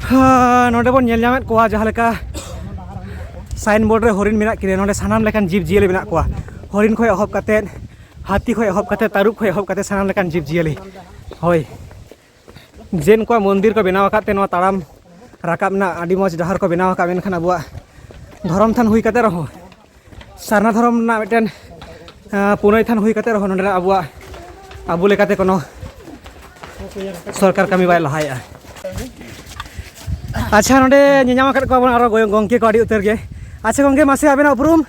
ᱦᱟ, ᱱᱚᱰᱮ ᱵᱚᱱ ᱧᱮᱞ ᱧᱟᱢᱮᱫ ᱠᱚᱣᱟ ᱡᱟᱦᱟᱸ ᱞᱮᱠᱟ ᱥᱟᱭᱤᱱ ᱵᱳᱨᱰ ᱨᱮ ᱦᱚᱨᱤᱱ ᱢᱮᱱᱟᱜ ᱠᱤᱱᱟ, ᱱᱚᱰᱮ ᱥᱟᱱᱟᱢ ᱞᱮᱠᱟᱱ ᱡᱤᱵᱽ ᱡᱤᱭᱟᱹᱞᱤ ᱢᱮᱱᱟᱜ ᱠᱚᱣᱟ᱾ ᱦᱚᱨᱤᱱ ᱠᱷᱚᱱ ᱮᱦᱚᱵ ᱠᱟᱛᱮᱫ, ᱦᱟᱹᱛᱤ ᱠᱷᱚᱱ ᱮᱦᱚᱵ ᱠᱟᱛᱮᱫ, ᱛᱟᱹᱨᱩᱵ ᱠᱷᱚᱱ ᱮᱦᱚᱵ ᱠᱟᱛᱮᱫ ᱥᱟᱱᱟᱢ ᱞᱮᱠᱟᱱ ᱡᱤᱵᱽ ᱡᱤᱭᱟᱹᱞᱤ᱾ ᱦᱳᱭ, ᱡᱮ ᱱᱩᱠᱩᱣᱟᱜ ᱢᱚᱱᱫᱤᱨ ᱠᱚ ᱵᱮᱱᱟᱣ ᱟᱠᱟᱫ ᱛᱮ ᱱᱚᱣᱟ ᱛᱟᱲᱟᱢ ᱨᱟᱠᱟᱵ ᱨᱮᱱᱟᱜ ᱟᱹᱰᱤ ᱢᱚᱡᱽ ᱰᱟᱦᱟᱨ ᱠᱚ ᱵᱮᱱᱟᱣ ᱟᱠᱟᱫ, ᱢᱮᱱᱠᱷᱟᱱ ᱟᱵᱚᱣᱟᱜ ᱫᱷᱚᱨᱚᱢ ᱛᱷᱟᱱ ᱦᱩᱭ ᱠᱟᱛᱮ ᱨᱮᱦᱚᱸ, ᱥᱟᱨᱱᱟ ᱫᱷᱚᱨᱚᱢ ᱨᱮᱱᱟᱜ ᱢᱤᱫᱴᱮᱱ, ᱟᱸ, ᱯᱩᱱᱟᱹᱭ ᱛᱷᱟᱱ ᱦᱩᱭ ᱠᱟᱛᱮ ᱨᱮᱦᱚᱸ ᱱᱚᱰᱮᱱᱟᱜ ᱟᱵᱚᱣᱟᱜ, ᱟᱵᱚ ᱞᱮᱠᱟᱛᱮ ᱠᱳᱱᱳ ᱥᱚᱨᱠᱟᱨ ᱠᱟᱹᱢᱤ ᱵᱟᱭ ᱞᱟᱦᱟᱭᱮᱫᱼᱟ᱾ ᱟᱪᱪᱷᱟ, ᱱᱚᱰᱮ ᱧᱮᱧᱟᱢ ᱟᱠᱟᱫ ᱠᱚᱣᱟ ᱵᱚᱱ ᱟᱨᱚ ᱜᱚᱭ-, ᱜᱚᱢᱠᱮ ᱠᱚ ᱟᱹᱰᱤ ᱩᱛᱟᱹᱨ ᱜᱮ᱾ ᱟᱪᱪᱷᱟ ᱜᱚᱢᱠᱮ, ᱢᱟᱥᱮ ᱟᱵᱮᱱᱟᱜ ᱩᱯᱨᱩᱢ?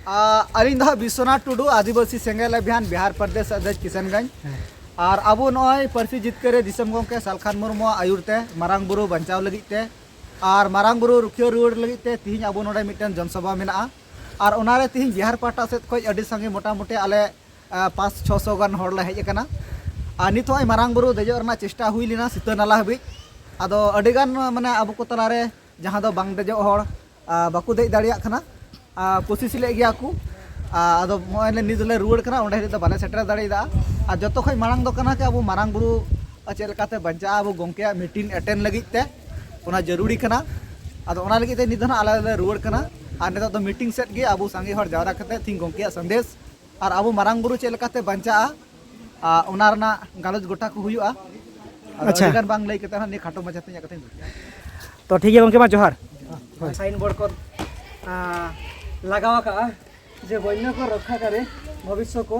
ᱟ, ᱟᱹᱞᱤᱧ ᱫᱚ ᱦᱟᱸᱜ ᱵᱤᱥᱥᱚᱱᱟᱛᱷ ᱴᱩᱰᱩ, ᱟᱹᱫᱤᱵᱟᱹᱥᱤ ᱥᱮᱸᱜᱮᱞ ᱚᱵᱷᱤᱭᱟᱱ, ᱵᱤᱦᱟᱨ ᱯᱨᱚᱫᱮᱥ ᱟᱫᱷᱭᱚᱠᱷ ᱠᱤᱥᱟᱱᱜᱚᱸᱡᱽ᱾ ᱟᱨ ᱟᱵᱚ ᱱᱚᱜᱼᱚᱭ ᱯᱟᱹᱨᱥᱤ ᱡᱤᱛᱠᱟᱹᱨ ᱨᱮ ᱫᱤᱥᱚᱢ ᱜᱚᱢᱠᱮ ᱥᱟᱞᱠᱷᱟᱱ ᱢᱩᱨᱢᱩᱣᱟᱜ ᱟᱹᱭᱩᱨ ᱛᱮ ᱢᱟᱨᱟᱝ ᱵᱩᱨᱩ ᱵᱟᱧᱪᱟᱣ ᱞᱟᱹᱜᱤᱫ ᱛᱮ ᱟᱨ ᱢᱟᱨᱟᱝ ᱵᱩᱨᱩ ᱨᱩᱠᱷᱤᱭᱟᱹ ᱨᱩᱣᱟᱹᱲ ᱞᱟᱹᱜᱤᱫ ᱛᱮ ᱛᱤᱦᱤᱧ ᱟᱵᱚ ᱱᱚᱰᱮ ᱢᱤᱫᱴᱮᱱ ᱡᱚᱱᱥᱚᱵᱷᱟ ᱢᱮᱱᱟᱜᱼᱟ᱾ ᱟᱨ ᱚᱱᱟᱨᱮ ᱛᱤᱦᱤᱧ ᱵᱤᱦᱟᱨ ᱯᱟᱦᱴᱟ ᱥᱮᱫ ᱠᱷᱚᱱ ᱟᱹᱰᱤ ᱥᱟᱸᱜᱮ, ᱢᱚᱴᱟᱢᱩᱴᱤ ᱟᱞᱮ, ᱟ, ᱯᱟᱸᱪ ᱪᱷᱚᱥᱚ ᱜᱟᱱ ᱦᱚᱲ ᱞᱮ ᱦᱮᱡ ᱟᱠᱟᱱᱟ᱾ ᱟᱨ ᱱᱤᱛ ᱦᱚᱸ ᱢᱟᱨᱟᱝ ᱵᱩᱨᱩ ᱫᱮᱡᱚᱜ ᱨᱮᱱᱟᱜ ᱪᱮᱥᱴᱟ ᱦᱩᱭ ᱞᱮᱱᱟ ᱥᱤᱛᱟᱹ ᱱᱟᱞᱟ ᱦᱟᱹᱵᱤᱡ᱾ ᱟᱫᱚ ᱟᱹᱰᱤ ᱜᱟᱱ, ᱢᱟᱱᱮ, ᱟᱵᱚ ᱠᱚ ᱛᱟᱞᱟᱨᱮ ᱡᱟᱦᱟᱸ ᱫᱚ ᱵᱟᱝ ᱫᱮᱡᱚᱜ ᱦᱚᱲ ᱵᱟᱠᱚ ᱫᱮᱡ ᱫᱟᱲᱮᱭᱟᱜ ᱠᱟᱱᱟ᱾ ᱠᱳᱥᱤᱥ ᱞᱮᱫ ᱜᱮᱭᱟ ᱠᱚ᱾ ᱟᱫᱚ ᱱᱚᱜᱼᱚᱭ ᱞᱮ ᱱᱤᱛ ᱞᱮ ᱨᱩᱣᱟᱹᱲ ᱠᱟᱱᱟ, ᱚᱸᱰᱮ ᱦᱤᱞᱳᱜ ᱫᱚ ᱵᱟᱞᱮ ᱥᱮᱴᱮᱨ ᱫᱟᱲᱮᱭᱟᱫᱟ᱾ ᱟᱨ ᱡᱚᱛᱚ ᱠᱷᱚᱱ ᱢᱟᱲᱟᱝ ᱫᱚ ᱠᱟᱱᱟ ᱠᱤ ᱟᱵᱚ ᱢᱟᱨᱟᱝ ᱵᱩᱨᱩ ᱪᱮᱫ ᱞᱮᱠᱟᱛᱮ ᱵᱟᱧᱪᱟᱜᱼᱟ, ᱟᱵᱚ ᱜᱚᱢᱠᱮᱭᱟᱜ ᱢᱤᱴᱤᱝ ᱮᱴᱮᱱ ᱞᱟᱹᱜᱤᱫ ᱛᱮ ᱚᱱᱟ ᱡᱟᱹᱨᱩᱲᱤ ᱠᱟᱱᱟ᱾ ᱟᱫᱚ ᱚᱱᱟ ᱞᱟᱹᱜᱤᱫ ᱛᱮ ᱱᱤᱛ ᱫᱚ ᱱᱟᱜ ᱟᱞᱮ ᱞᱮ ᱨᱩᱣᱟᱹᱲ ᱠᱟᱱᱟ᱾ ᱟᱨ ᱱᱤᱛᱚᱜ ᱫᱚ ᱢᱤᱴᱤᱝ ᱥᱮᱫ ᱜᱮ ᱟᱵᱚ ᱥᱟᱸᱜᱮ ᱦᱚᱲ ᱡᱟᱣᱨᱟ ᱠᱟᱛᱮ ᱛᱤᱦᱤᱧ ᱜᱚᱢᱠᱮᱭᱟᱜ ᱥᱟᱸᱫᱮᱥ ᱟᱨ ᱟᱵᱚ ᱢᱟᱨᱟᱝ ᱵᱩᱨᱩ ᱪᱮᱫ ᱞᱮᱠᱟᱛᱮ ᱵᱟᱧᱪᱟᱜᱼᱟ, ᱟᱨ ᱚᱱᱟ ᱨᱮᱱᱟᱜ ᱜᱟᱞᱚᱪ ᱜᱚᱴᱟ ᱠᱚ ᱦᱩᱭᱩᱜᱼᱟ᱾ ᱟᱫᱚ ᱟᱪᱪᱷᱟ᱾ ᱟᱹᱰᱤ ᱜᱟᱱ ᱵᱟᱝ ᱞᱟᱹᱭ ᱠᱟᱛᱮ ᱦᱟᱸᱜ ᱱᱤᱭᱟᱹ ᱠᱷᱟᱴᱚ ᱢᱟᱪᱷᱟ ᱛᱮ ᱤᱧᱟᱹᱜ ᱠᱟᱛᱷᱟᱧ ᱢᱩᱪᱟᱹᱫᱟ᱾ ᱛᱚ ᱴᱷᱤᱠ ᱜᱮᱭᱟ ᱜᱚᱢᱠᱮ, ᱢᱟ ᱡᱚᱦᱟᱨ᱾ ᱥᱟᱭᱤᱱ ᱵᱳᱨᱰ ᱠᱚ ᱞᱟᱜᱟᱣ ᱟᱠᱟᱫᱼᱟ ᱡᱮ ᱵᱚᱱᱱᱚ ᱠᱚ ᱨᱚᱠᱠᱷᱟ ᱠᱟᱨᱮ, ᱵᱷᱚᱵᱤᱥᱥᱚ ᱠᱚ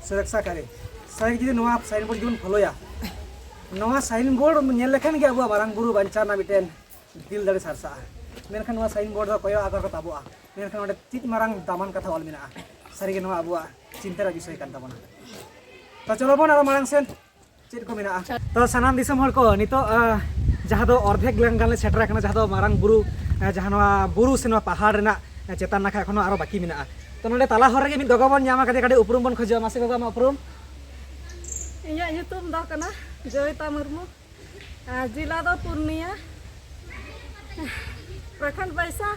ᱥᱩᱨᱚᱠᱥᱟ ᱠᱟᱨᱮ᱾ ᱥᱟᱹᱨᱤ ᱡᱩᱫᱤ ᱱᱚᱣᱟ ᱥᱟᱭᱤᱱ ᱵᱳᱨᱰ ᱡᱩᱫᱤ ᱵᱚᱱ ᱯᱷᱚᱞᱳᱭᱟ, ᱱᱚᱣᱟ ᱥᱟᱭᱤᱱ ᱵᱳᱨᱰ ᱧᱮᱞ ᱞᱮᱠᱷᱟᱱ ᱜᱮ ᱟᱵᱚᱣᱟᱜ ᱢᱟᱨᱟᱝ ᱵᱩᱨᱩ ᱵᱟᱧᱪᱟᱣ ᱨᱮᱱᱟᱜ ᱢᱤᱫᱴᱮᱱ ᱫᱤᱞ ᱫᱟᱲᱮ ᱥᱟᱨᱥᱟᱜᱼᱟ᱾ ᱢᱮᱱᱠᱷᱟᱱ ᱱᱚᱣᱟ ᱥᱟᱭᱤᱱ ᱵᱳᱨᱰ ᱫᱚ ᱠᱚᱭᱚᱜ ᱟᱠᱟ ᱠᱚ ᱛᱟᱵᱚᱜᱼᱟ, ᱢᱮᱱᱠᱷᱟᱱ ᱚᱸᱰᱮ ᱪᱮᱫ ᱢᱟᱨᱟᱝ ᱫᱟᱢᱟᱱ ᱠᱟᱛᱷᱟ ᱚᱞ ᱢᱮᱱᱟᱜᱼᱟ᱾ ᱥᱟᱹᱨᱤᱜᱮ ᱱᱚᱣᱟ ᱟᱵᱚᱣᱟᱜ ᱪᱤᱱᱛᱟᱹ ᱨᱮᱭᱟᱜ ᱵᱤᱥᱚᱭ ᱠᱟᱱ ᱛᱟᱵᱚᱱᱟ᱾ ᱛᱚ ᱪᱚᱞᱚ ᱵᱚᱱ ᱟᱨᱚ ᱢᱟᱲᱟᱝ ᱥᱮᱱ ᱪᱮᱫ ᱠᱚ ᱢᱮᱱᱟᱜᱼᱟ᱾ ᱛᱚ ᱥᱟᱱᱟᱢ ᱫᱤᱥᱚᱢ ᱦᱚᱲ ᱠᱚ, ᱱᱤᱛᱚᱜ ᱡᱟᱦᱟᱸ ᱫᱚ ᱚᱨᱫᱷᱮᱠ ᱜᱟᱱ ᱞᱮ ᱥᱮᱴᱮᱨ ᱟᱠᱟᱱᱟ, ᱡᱟᱦᱟᱸ ᱫᱚ ᱢᱟᱨᱟᱝ ᱵᱩᱨᱩ, ᱡᱟᱦᱟᱸ ᱱᱚᱣᱟ ᱵᱩᱨᱩ ᱥᱮ ᱱᱚᱣᱟ ᱯᱟᱦᱟᱲ ᱨᱮᱱᱟᱜ ᱪᱮᱛᱟᱱ ᱱᱟᱠᱷᱟ ᱮᱠᱷᱚᱱᱳ ᱟᱨᱚ ᱵᱟᱹᱠᱤ ᱢᱮᱱᱟᱜᱼᱟ᱾ ᱛᱚ ᱱᱚᱰᱮ ᱛᱟᱞᱟ ᱦᱚᱨ ᱨᱮᱜᱮ ᱢᱤᱫ ᱜᱚᱜᱚ ᱵᱚᱱ ᱧᱟᱢ ᱟᱠᱟᱫᱮᱭᱟ, ᱠᱟᱹᱴᱤᱡ ᱩᱯᱨᱩᱢ ᱵᱚᱱ ᱠᱷᱚᱡᱚᱜᱼᱟ᱾ ᱢᱟᱥᱮ ᱜᱚᱜᱚ, ᱟᱢᱟᱜ ᱩᱯᱨᱩᱢ? ᱤᱧᱟᱹᱜ ᱧᱩᱛᱩᱢ ᱫᱚ ᱠᱟᱱᱟ ᱡᱚᱭᱤᱛᱟ ᱢᱩᱨᱢᱩ᱾ ᱟᱨ ᱡᱮᱞᱟ ᱫᱚ ᱯᱩᱨᱱᱤᱭᱟ, ᱯᱨᱚᱠᱷᱚᱸᱰ ᱵᱟᱹᱭᱥᱟ,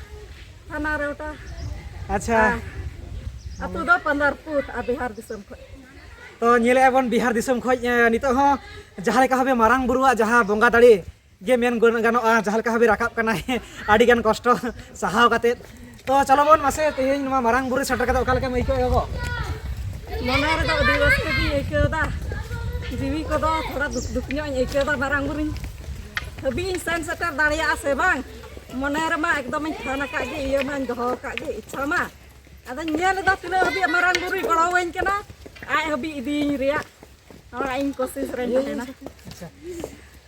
ᱛᱷᱟᱱᱟ ᱨᱮᱣᱴᱟ᱾ ᱟᱪᱪᱷᱟ᱾ ᱟᱨ ᱟᱹᱛᱩ ᱫᱚ ᱯᱟᱱᱫᱟᱨᱯᱩᱨ, ᱟᱨ ᱵᱤᱦᱟᱨ ᱫᱤᱥᱚᱢ ᱠᱷᱚᱱ᱾ ᱛᱚ ᱧᱮᱞᱮᱫᱼᱟ ᱵᱚᱱ ᱵᱤᱦᱟᱨ ᱫᱤᱥᱚᱢ ᱠᱷᱚᱱ, ᱮ, ᱱᱤᱛᱚᱜ ᱦᱚᱸ ᱡᱟᱦᱟᱸ ᱞᱮᱠᱟ ᱵᱷᱟᱵᱮ ᱢᱟᱨᱟᱝ ᱵᱩᱨᱩᱣᱟᱜ ᱡᱟᱦᱟᱸ ᱵᱚᱸᱜᱟ ᱫᱟᱲᱮ ᱜᱮ ᱢᱮᱱ ᱜᱟᱱᱚᱜᱼᱟ, ᱡᱟᱦᱟᱸ ᱞᱮᱠᱟ ᱵᱷᱟᱵᱮ ᱨᱟᱠᱟᱵ ᱠᱟᱱᱟᱭ ᱟᱹᱰᱤ ᱜᱟᱱ ᱠᱚᱥᱴᱚ ᱥᱟᱦᱟᱣ ᱠᱟᱛᱮᱫ᱾ ᱛᱚ ᱪᱚᱞᱚ ᱵᱚᱱ ᱢᱟᱥᱮ, ᱛᱮᱦᱮᱧ ᱱᱚᱣᱟ ᱢᱟᱨᱟᱝ ᱵᱩᱨᱩ ᱥᱮᱴᱮᱨ ᱠᱟᱛᱮ ᱚᱠᱟ ᱞᱮᱠᱟᱢ ᱟᱹᱭᱠᱟᱹᱣᱮᱫᱼᱟ ᱜᱚ? ᱢᱚᱱᱮ ᱨᱮᱫᱚ ᱟᱹᱰᱤ ᱨᱟᱹᱥᱠᱟᱹ ᱜᱤᱧ ᱟᱹᱭᱠᱟᱹᱣ ᱮᱫᱟ᱾ ᱡᱤᱣᱤ ᱠᱚᱫᱚ ᱛᱷᱚᱲᱟ ᱫᱩᱠ ᱫᱩᱠ ᱧᱚᱜ ᱤᱧ ᱟᱹᱭᱠᱟᱹᱣ ᱮᱫᱟ, ᱢᱟᱨᱟᱝ ᱵᱩᱨᱩᱧ ᱦᱟᱹᱵᱤᱡ ᱤᱧ ᱥᱮᱱ ᱥᱮᱴᱮᱨ ᱫᱟᱲᱮᱭᱟᱜᱼᱟ ᱥᱮ ᱵᱟᱝ᱾ ᱢᱚᱱᱮ ᱨᱮᱢᱟ ᱮᱠᱫᱚᱢ ᱤᱧ ᱴᱷᱟᱱ ᱟᱠᱟᱫ ᱜᱮ, ᱤᱭᱟᱹ ᱢᱟᱧ ᱫᱚᱦᱚ ᱟᱠᱟᱫ ᱜᱮ, ᱤᱪᱪᱷᱟ ᱢᱟ᱾ ᱟᱫᱚᱧ ᱧᱮᱞ ᱮᱫᱟ ᱛᱤᱱᱟᱹᱜ ᱦᱟᱹᱵᱤᱡ ᱢᱟᱨᱟᱝ ᱵᱩᱨᱩᱭ ᱜᱚᱲᱚᱣᱟᱹᱧ ᱠᱟᱱᱟ, ᱟᱡ ᱦᱟᱹᱵᱤᱡ ᱤᱫᱤᱭᱤᱧ ᱨᱮᱭᱟᱜ ᱱᱚᱣᱟ ᱤᱧ ᱠᱳᱥᱤᱥ ᱨᱮᱧ ᱛᱟᱦᱮᱱᱟ᱾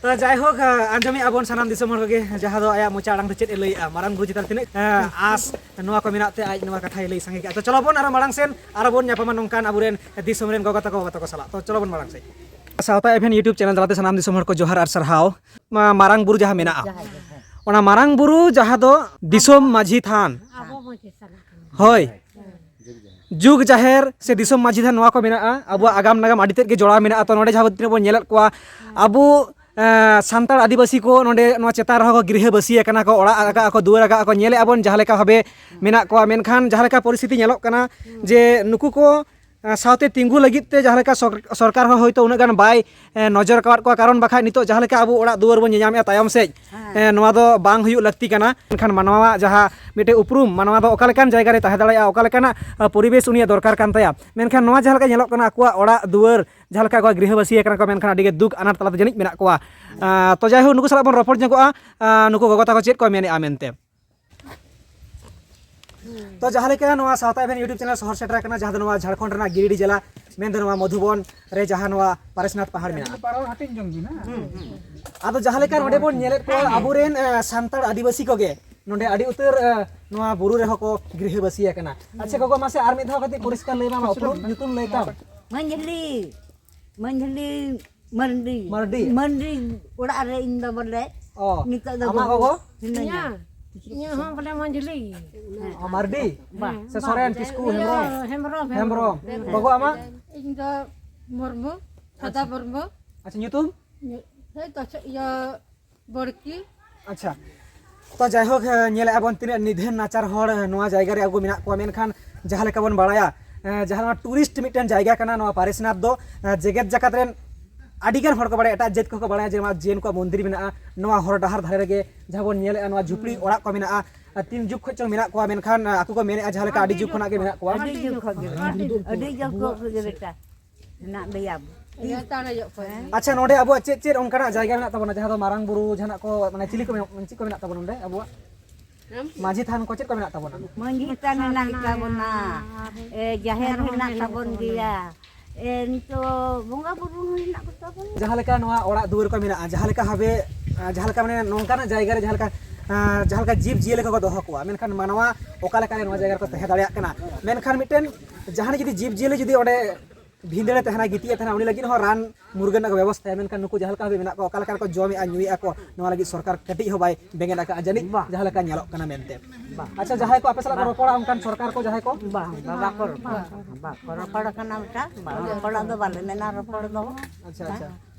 ᱛᱚ ᱡᱟᱭᱦᱳᱠ, ᱟᱸᱡᱚᱢᱮᱫᱼᱟ ᱵᱚᱱ ᱥᱟᱱᱟᱢ ᱫᱤᱥᱚᱢ ᱦᱚᱲ ᱠᱚᱜᱮ, ᱡᱟᱦᱟᱸ ᱫᱚ ᱟᱭᱟᱜ ᱢᱚᱪᱟ ᱟᱲᱟᱝ ᱛᱮ ᱪᱮᱫ ᱮ ᱞᱟᱹᱭᱮᱫᱼᱟ, ᱢᱟᱨᱟᱝ ᱵᱩᱨᱩ ᱪᱮᱛᱟᱱ ᱛᱤᱱᱟᱹᱜ, ᱮᱸ, ᱟᱸᱥ ᱱᱚᱣᱟ ᱠᱚ ᱢᱮᱱᱟᱜ ᱛᱮ ᱟᱡ ᱱᱚᱣᱟ ᱠᱟᱛᱷᱟᱭ ᱞᱟᱹᱭ ᱥᱟᱸᱜᱮ ᱠᱮᱫᱼᱟ᱾ ᱛᱚ ᱪᱚᱞᱚ ᱵᱚᱱ ᱟᱨᱚ ᱢᱟᱲᱟᱝ ᱥᱮᱱ ᱟᱨᱚ ᱵᱚᱱ ᱧᱟᱯᱟᱢᱟ ᱱᱚᱝᱠᱟᱱ ᱟᱵᱚᱨᱮᱱ ᱫᱤᱥᱚᱢ ᱨᱮᱱ ᱜᱚᱜᱚ ᱛᱟᱠᱚ, ᱵᱟᱵᱟ ᱛᱟᱠᱚ ᱥᱟᱞᱟᱜ᱾ ᱛᱚ ᱪᱚᱞᱚ ᱵᱚᱱ ᱢᱟᱲᱟᱝ ᱥᱮᱫ᱾ ᱥᱟᱶᱛᱟ ᱮᱵᱷᱮᱱ YouTube ᱪᱮᱱᱮᱞ ᱛᱟᱞᱟᱛᱮ ᱥᱟᱱᱟᱢ ᱫᱤᱥᱚᱢ ᱦᱚᱲ ᱠᱚ ᱡᱚᱦᱟᱨ ᱟᱨ ᱥᱟᱨᱦᱟᱣ᱾ ᱢᱟ-, ᱢᱟᱨᱟᱝ ᱵᱩᱨᱩ ᱡᱟᱦᱟᱸ ᱢᱮᱱᱟᱜᱼᱟ, ᱡᱟᱦᱟᱸ ᱜᱮ, ᱦᱮᱸ᱾ ᱚᱱᱟ ᱢᱟᱨᱟᱝ ᱵᱩᱨᱩ ᱡᱟᱦᱟᱸ ᱫᱚ ᱫᱤᱥᱚᱢ ᱢᱟᱹᱡᱷᱤ ᱛᱷᱟᱱ, ᱟᱵᱚ ᱢᱟᱹᱡᱷᱤ ᱥᱟᱞᱟᱜ᱾ ᱦᱳᱭ, ᱡᱩᱜᱽ ᱡᱟᱦᱮᱨ ᱥᱮ ᱫᱤᱥᱚᱢ ᱢᱟᱹᱡᱷᱤ ᱛᱷᱟᱱ, ᱱᱚᱣᱟ ᱠᱚ ᱢᱮᱱᱟᱜᱼᱟ᱾ ᱟᱵᱚᱣᱟᱜ ᱟᱜᱟᱢ ᱱᱟᱜᱟᱢ ᱟᱹᱰᱤ ᱛᱮᱫ ᱜᱮ ᱡᱚᱲᱟᱣ ᱢᱮᱱᱟᱜᱼᱟ᱾ ᱛᱚ ᱱᱚᱰᱮ ᱡᱟᱦᱟᱸ ᱛᱤᱱᱟᱹᱜ ᱵᱚᱱ ᱧᱮᱞᱮᱫ ᱠᱚᱣᱟ, ᱟᱵᱚ ᱥᱟᱱᱛᱟᱲ ᱟᱹᱫᱤᱵᱟᱹᱥᱤ ᱠᱚ ᱱᱚᱰᱮ ᱱᱚᱣᱟ ᱪᱮᱛᱟᱱ ᱨᱮᱦᱚᱸ ᱠᱚ ᱜᱤᱨᱦᱟᱹ ᱵᱟᱹᱥᱤ ᱟᱠᱟᱱᱟ ᱠᱚ, ᱚᱲᱟᱜ ᱟᱠᱟᱫ ᱠᱚ, ᱫᱩᱣᱟᱹᱨ ᱟᱠᱟᱫ ᱠᱚ, ᱧᱮᱞᱮᱫᱼᱟ ᱵᱚᱱ ᱡᱟᱦᱟᱸ ᱞᱮᱠᱟ ᱵᱷᱟᱵᱮ ᱢᱮᱱᱟᱜ ᱠᱚᱣᱟ᱾ ᱢᱮᱱᱠᱷᱟᱱ ᱡᱟᱦᱟᱸ ᱞᱮᱠᱟ ᱯᱚᱨᱤᱥᱛᱷᱤᱛᱤ ᱧᱮᱞᱚᱜ ᱠᱟᱱᱟ ᱡᱮ ᱱᱩᱠᱩ ᱠᱚ ᱥᱟᱶᱛᱮ ᱛᱤᱸᱜᱩ ᱞᱟᱹᱜᱤᱫ ᱛᱮ ᱡᱟᱦᱟᱸ ᱞᱮᱠᱟ ᱥᱚᱨ-, ᱥᱚᱨᱠᱟᱨ ᱦᱚᱸ ᱦᱳᱭᱛᱳ ᱩᱱᱟᱹᱜ ᱜᱟᱱ ᱵᱟᱭ ᱱᱚᱡᱚᱨ ᱟᱠᱟᱫ ᱠᱚᱣᱟ, ᱠᱟᱨᱚᱱ ᱵᱟᱠᱷᱟᱡ ᱱᱤᱛᱚᱜ ᱡᱟᱦᱟᱸ ᱞᱮᱠᱟ ᱟᱵᱚ ᱚᱲᱟᱜ ᱫᱩᱣᱟᱹᱨ ᱵᱚᱱ ᱧᱮᱧᱟᱢᱮᱫᱼᱟ ᱛᱟᱭᱚᱢ ᱥᱮᱫ, ᱱᱚᱣᱟ ᱫᱚ ᱵᱟᱝ ᱦᱩᱭᱩᱜ ᱞᱟᱹᱠᱛᱤ ᱠᱟᱱᱟ᱾ ᱢᱮᱱᱠᱷᱟᱱ ᱢᱟᱱᱣᱟᱣᱟᱜ ᱡᱟᱦᱟᱸ ᱢᱤᱫᱴᱮᱱ ᱩᱯᱨᱩᱢ, ᱢᱟᱱᱣᱟ ᱫᱚ ᱚᱠᱟ ᱞᱮᱠᱟᱱ ᱡᱟᱭᱜᱟ ᱨᱮ ᱛᱟᱦᱮᱸ ᱫᱟᱲᱮᱭᱟᱜᱼᱟ, ᱚᱠᱟ ᱞᱮᱠᱟᱱᱟᱜ ᱯᱚᱨᱤᱵᱮᱥ ᱩᱱᱤᱭᱟᱜ ᱫᱚᱨᱠᱟᱨ ᱠᱟᱱ ᱛᱟᱭᱟ, ᱢᱮᱱᱠᱷᱟᱱ ᱱᱚᱣᱟ ᱡᱟᱦᱟᱸ ᱞᱮᱠᱟ ᱧᱮᱞᱚᱜ ᱠᱟᱱᱟ ᱟᱠᱚᱣᱟᱜ ᱚᱲᱟᱜ ᱫᱩᱣᱟᱹᱨ ᱡᱟᱦᱟᱸ ᱞᱮᱠᱟ ᱠᱚ ᱜᱤᱨᱦᱟᱹᱵᱟᱹᱥᱤ ᱟᱠᱟᱱᱟ ᱠᱚ, ᱢᱮᱱᱠᱷᱟᱱ ᱟᱹᱰᱤ ᱜᱮ ᱫᱩᱠ ᱟᱱᱟᱴ ᱛᱟᱞᱟᱛᱮ ᱡᱟᱹᱱᱤᱡ ᱢᱮᱱᱟᱜ ᱠᱚᱣᱟ᱾ ᱛᱚ ᱡᱟᱭᱦᱳᱠ, ᱱᱩᱠᱩ ᱥᱟᱞᱟᱜ ᱵᱚᱱ ᱨᱚᱯᱚᱲ ᱧᱚᱜᱚᱜᱼᱟ, ᱱᱩᱠᱩ ᱜᱚᱜᱚ ᱛᱟᱠᱚ ᱪᱮᱫ ᱠᱚ ᱢᱮᱱᱮᱫᱼᱟ ᱢᱮᱱᱛᱮ᱾ ᱛᱚ ᱡᱟᱦᱟᱸ ᱞᱮᱠᱟ ᱱᱚᱣᱟ ᱥᱟᱶᱛᱟ ᱮᱵᱷᱮᱱ YouTube ᱪᱮᱱᱮᱞ ᱥᱚᱦᱚᱨ ᱥᱮᱴᱮᱨ ᱟᱠᱟᱱᱟ, ᱡᱟᱦᱟᱸ ᱫᱚ ᱱᱚᱣᱟ ᱡᱷᱟᱲᱠᱷᱚᱸᱰ ᱨᱮᱱᱟᱜ ᱜᱤᱨᱤᱰᱤ ᱡᱮᱞᱟ, ᱢᱮᱱᱫᱚ ᱱᱚᱣᱟ ᱢᱚᱫᱷᱩᱵᱚᱱ ᱨᱮ ᱡᱟᱦᱟᱸ ᱱᱚᱣᱟ ᱯᱟᱨᱮᱥᱱᱟᱛᱷ ᱯᱟᱦᱟᱲ ᱢᱮᱱᱟᱜᱼᱟ᱾ ᱯᱟᱨᱚ ᱦᱟᱹᱴᱤᱧ ᱡᱚᱝ ᱵᱤᱱ, ᱦᱮᱸ? ᱟᱫᱚ ᱡᱟᱦᱟᱸ ᱞᱮᱠᱟ ᱱᱚᱰᱮ ᱵᱚᱱ ᱧᱮᱞᱮᱫ ᱠᱚᱣᱟ ᱟᱵᱚᱨᱮᱱ ᱥᱟᱱᱛᱟᱲ ᱟᱹᱫᱤᱵᱟᱹᱥᱤ ᱠᱚᱜᱮ ᱱᱚᱰᱮ ᱟᱹᱰᱤ ᱩᱛᱟᱹᱨ ᱱᱚᱣᱟ ᱵᱩᱨᱩ ᱨᱮᱦᱚᱸ ᱠᱚ ᱜᱤᱨᱦᱟᱹᱵᱟᱹᱥᱤ ᱟᱠᱟᱱᱟ᱾ ᱟᱪᱪᱷᱟ ᱜᱚᱜᱚ, ᱢᱟᱥᱮ ᱟᱨ ᱢᱤᱫ ᱫᱷᱟᱣ ᱠᱟᱹᱴᱤᱡ ᱯᱚᱨᱤᱥᱠᱟᱨ ᱞᱟᱹᱭ ᱢᱮ, ᱟᱢᱟᱜ ᱩᱯᱨᱩᱢ ᱧᱩᱛᱩᱢ ᱞᱟᱹᱭ ᱛᱟᱢ᱾ ᱢᱟᱹᱡᱷᱞᱤ, ᱢᱟᱹᱡᱷᱞᱤ ᱢᱟᱨᱰᱤ᱾ ᱢᱟᱨᱰᱤ ᱚᱲᱟᱜ ᱨᱮ ᱤᱧ ᱫᱚ ᱵᱚᱞᱮ᱾ ᱚ, ᱱᱤᱛᱚᱜ ᱫᱚ ᱟᱢᱟᱜ ᱵᱟᱹᱦᱩ ᱜᱚᱜᱚ? ᱦᱤᱱᱟᱹᱧᱟ᱾ ᱤᱧᱟᱹᱜ ᱦᱚᱸ ᱵᱚᱞᱮ ᱢᱟᱹᱡᱷᱞᱤ᱾ ᱚ, ᱢᱟᱨᱰᱤ? ᱵᱟᱝ᱾ ᱥᱮ ᱥᱚᱨᱮᱱ, ᱠᱤᱥᱠᱩ, ᱤᱭᱟᱹ, ᱦᱮᱢᱵᱨᱚᱢ? ᱦᱮᱢᱵᱨᱚᱢ, ᱦᱮᱢᱵᱨᱚᱢ᱾ ᱦᱮᱢᱵᱨᱚᱢ᱾ ᱜᱚᱜᱚ ᱟᱢᱟᱜ? ᱤᱧ ᱫᱚ ᱢᱩᱨᱢᱩ, ᱥᱟᱫᱟ ᱟᱪᱪᱷᱟ᱾ ᱢᱩᱨᱢᱩ᱾ ᱟᱪᱪᱷᱟ, ᱧᱩᱛᱩᱢ? ᱧᱩ-, ᱦᱮᱸ, ᱛᱚ, ᱤᱭᱟᱹ, ᱵᱟᱹᱲᱠᱤ᱾ ᱟᱪᱪᱷᱟ, ᱛᱚ ᱡᱟᱭᱦᱳᱠ, ᱧᱮᱞᱮᱫᱼᱟ ᱵᱚᱱ ᱛᱤᱱᱟᱹᱜ ᱱᱤᱫᱷᱟᱹᱱ ᱱᱟᱪᱟᱨ ᱦᱚᱲ ᱱᱚᱣᱟ ᱡᱟᱭᱜᱟ ᱨᱮ ᱟᱵᱚ ᱢᱮᱱᱟᱜ ᱠᱚᱣᱟ, ᱢᱮᱱᱠᱷᱟᱱ ᱡᱟᱦᱟᱸ ᱞᱮᱠᱟ ᱵᱚᱱ ᱵᱟᱲᱟᱭᱟ, ᱡᱟᱦᱟᱸ ᱱᱚᱣᱟ ᱴᱩᱨᱤᱥᱴ ᱢᱤᱫᱴᱮᱱ ᱡᱟᱭᱜᱟ ᱠᱟᱱᱟ ᱱᱚᱣᱟ ᱯᱟᱨᱮᱥᱱᱟᱛᱷ ᱫᱚ, ᱡᱮᱜᱮᱛ ᱡᱟᱠᱟᱛ ᱨᱮᱱ ᱟᱹᱰᱤᱜᱟᱱ ᱦᱚᱲ ᱠᱚ ᱵᱟᱲᱟᱭᱟ, ᱮᱴᱟᱜ ᱡᱟᱹᱛ ᱠᱚᱠᱚ ᱵᱟᱲᱟᱭᱟ ᱡᱮ ᱱᱚᱣᱟ ᱡᱮᱱ ᱠᱚᱣᱟᱜ ᱢᱚᱱᱫᱤᱨ ᱢᱮᱱᱟᱜᱼᱟ ᱱᱚᱣᱟ ᱦᱚᱨ ᱰᱟᱦᱟᱨ ᱫᱷᱟᱨᱮ ᱨᱮᱜᱮ, ᱡᱟᱦᱟᱸ ᱵᱚᱱ ᱧᱮᱞᱮᱫᱼᱟ ᱱᱚᱣᱟ ᱡᱷᱩᱯᱲᱤ ᱚᱲᱟᱜ ᱠᱚ ᱢᱮᱱᱟᱜᱼᱟ᱾ ᱟᱨ ᱛᱤᱱ ᱡᱩᱜᱽ ᱠᱷᱚᱱ ᱪᱚᱝ ᱢᱮᱱᱟᱜ ᱠᱚᱣᱟ, ᱢᱮᱱᱠᱷᱟᱱ ᱟᱠᱚ ᱠᱚ ᱢᱮᱱᱮᱫᱼᱟ ᱡᱟᱦᱟᱸ ᱞᱮᱠᱟ ᱟᱹᱰᱤ ᱡᱩᱜᱽ ᱠᱷᱚᱱᱟᱜ ᱜᱮ ᱢᱮᱱᱟᱜ ᱠᱚᱣᱟ᱾ ᱟᱹᱰᱤ ᱡᱩᱜᱽ ᱠᱷᱚᱱ ᱜᱮ, ᱟᱹᱰᱤ ᱡᱩᱜᱽ ᱠᱷᱚᱱ ᱜᱮ᱾ ᱟᱹᱰᱤ ᱡᱩᱜᱽ ᱠᱷᱚᱱ ᱜᱮ ᱵᱮᱴᱟ᱾ ᱦᱮᱱᱟᱜ ᱞᱮᱭᱟ᱾ ᱟᱪᱪᱷᱟ, ᱱᱚᱰᱮ ᱟᱵᱚᱣᱟᱜ ᱪᱮᱫ ᱪᱮᱫ ᱚᱱᱠᱟᱱᱟᱜ ᱡᱟᱭᱜᱟ ᱢᱮᱱᱟᱜ ᱛᱟᱵᱚᱱᱟ ᱡᱟᱦᱟᱸ ᱫᱚ ᱢᱟᱨᱟᱝ ᱵᱩᱨᱩ ᱡᱟᱦᱟᱱᱟᱜ ᱠᱚ, ᱢᱟᱱᱮ ᱪᱤᱞᱤ ᱠᱚ ᱢᱮᱱᱟᱜ, ᱪᱮᱫ ᱠᱚ ᱢᱮᱱᱟᱜ ᱛᱟᱵᱚᱱᱟ ᱱᱚᱰᱮ ᱟᱵᱚᱣᱟᱜ? ᱢᱟᱹᱡᱷᱤ ᱛᱷᱟᱱ ᱠᱚ ᱪᱮᱫ ᱠᱚ ᱢᱮᱱᱟᱜ ᱛᱟᱵᱚᱱᱟ? ᱢᱟᱹᱡᱷᱤ ᱛᱷᱟᱱ ᱦᱮᱱᱟᱜ ᱛᱟᱵᱚᱱᱟ, ᱮ, ᱡᱟᱦᱮᱨ ᱦᱮᱱᱟᱜ ᱛᱟᱵᱚᱱ ᱜᱮᱭᱟ, ᱮ, ᱱᱤᱛᱚᱜ ᱵᱚᱸᱜᱟ ᱵᱩᱨᱩ ᱦᱚᱸ ᱦᱮᱱᱟᱜ ᱠᱚ ᱛᱟᱵᱚᱱᱟ᱾ ᱡᱟᱦᱟᱸ ᱞᱮᱠᱟ ᱱᱚᱣᱟ ᱚᱲᱟᱜ ᱫᱩᱣᱟᱹᱨ ᱠᱚ ᱢᱮᱱᱟᱜᱼᱟ, ᱡᱟᱦᱟᱸ ᱞᱮᱠᱟ ᱵᱷᱟᱵᱮ, ᱮ, ᱡᱟᱦᱟᱸ ᱞᱮᱠᱟ ᱢᱟᱱᱮ ᱱᱚᱝᱠᱟᱱᱟᱜ ᱡᱟᱭᱜᱟ ᱨᱮ ᱡᱟᱦᱟᱸ ᱞᱮᱠᱟ, ᱮ, ᱡᱟᱦᱟᱸ ᱞᱮᱠᱟ ᱡᱤᱵᱽ ᱡᱤᱭᱟᱹᱞᱤ ᱠᱚᱠᱚ ᱫᱚᱦᱚ ᱠᱚᱣᱟ, ᱢᱮᱱᱠᱷᱟᱱ ᱢᱟᱱᱣᱟ ᱚᱠᱟ ᱞᱮᱠᱟᱨᱮ ᱱᱚᱣᱟ ᱡᱟᱭᱜᱟ ᱨᱮᱠᱚ ᱛᱟᱦᱮᱸ ᱫᱟᱲᱮᱭᱟᱜ ᱠᱟᱱᱟ? ᱢᱮᱱᱠᱷᱟᱱ ᱢᱤᱫᱴᱮᱱ ᱡᱟᱦᱟᱸ ᱡᱩᱫᱤ ᱡᱤᱵᱽ ᱡᱤᱭᱟᱹᱞᱤ ᱡᱩᱫᱤ ᱚᱸᱰᱮ ᱵᱷᱤᱸᱫᱟᱹᱲᱮ ᱛᱟᱦᱮᱱᱟ, ᱜᱤᱛᱤᱡ ᱮ ᱛᱟᱦᱮᱱᱟ, ᱩᱱᱤ ᱞᱟᱹᱜᱤᱫ ᱦᱚᱸ ᱨᱟᱱ ᱢᱩᱨᱜᱟᱹᱱ ᱨᱮᱱᱟᱜ ᱠᱚ ᱵᱮᱵᱚᱥᱛᱷᱟᱭᱟ, ᱢᱮᱱᱠᱷᱟᱱ ᱱᱩᱠᱩ ᱡᱟᱦᱟᱸ ᱞᱮᱠᱟ ᱵᱷᱟᱵᱮ ᱢᱮᱱᱟᱜ ᱠᱚᱣᱟ, ᱚᱠᱟ ᱞᱮᱠᱟ ᱨᱮᱠᱚ ᱡᱚᱢᱮᱫᱼᱟ, ᱧᱩᱭᱮᱫᱼᱟ ᱠᱚ, ᱱᱚᱣᱟ ᱞᱟᱹᱜᱤᱫ ᱥᱚᱨᱠᱟᱨ ᱠᱟᱹᱴᱤᱡ ᱦᱚᱸ ᱵᱟᱭ ᱵᱮᱸᱜᱮᱫ ᱟᱠᱟᱫᱼᱟ ᱡᱟᱹᱱᱤᱡ, ᱵᱟ᱾ ᱡᱟᱦᱟᱸ ᱞᱮᱠᱟ ᱧᱮᱞᱚᱜ ᱠᱟᱱᱟ ᱢᱮᱱᱛᱮ᱾ ᱵᱟ᱾ ᱟᱪᱪᱷᱟ, ᱡᱟᱦᱟᱸᱭ ᱠᱚ ᱟᱯᱮ ᱥᱟᱞᱟᱜ ᱠᱚ ᱵᱟ᱾ ᱨᱚᱯᱚᱲᱟ, ᱚᱱᱠᱟᱱ ᱥᱚᱨᱠᱟᱨ ᱠᱚ ᱡᱟᱦᱟᱸᱭ ᱠᱚ? ᱵᱟ, ᱵᱟ, ᱵᱟᱠᱚ ᱨᱚᱯᱚᱲ ᱠᱟᱱᱟ᱾ ᱵᱟᱠᱚ ᱨᱚᱯᱚᱲ ᱠᱟᱱᱟ ᱢᱤᱫᱴᱟᱝ, ᱵᱟ, ᱨᱚᱯᱚᱲ ᱫᱚ ᱵᱟᱞᱮ ᱢᱮᱱᱟ, ᱨᱚᱯᱚᱲ ᱫᱚ᱾ ᱟᱪᱪᱷᱟ, ᱟᱪᱪᱷᱟ᱾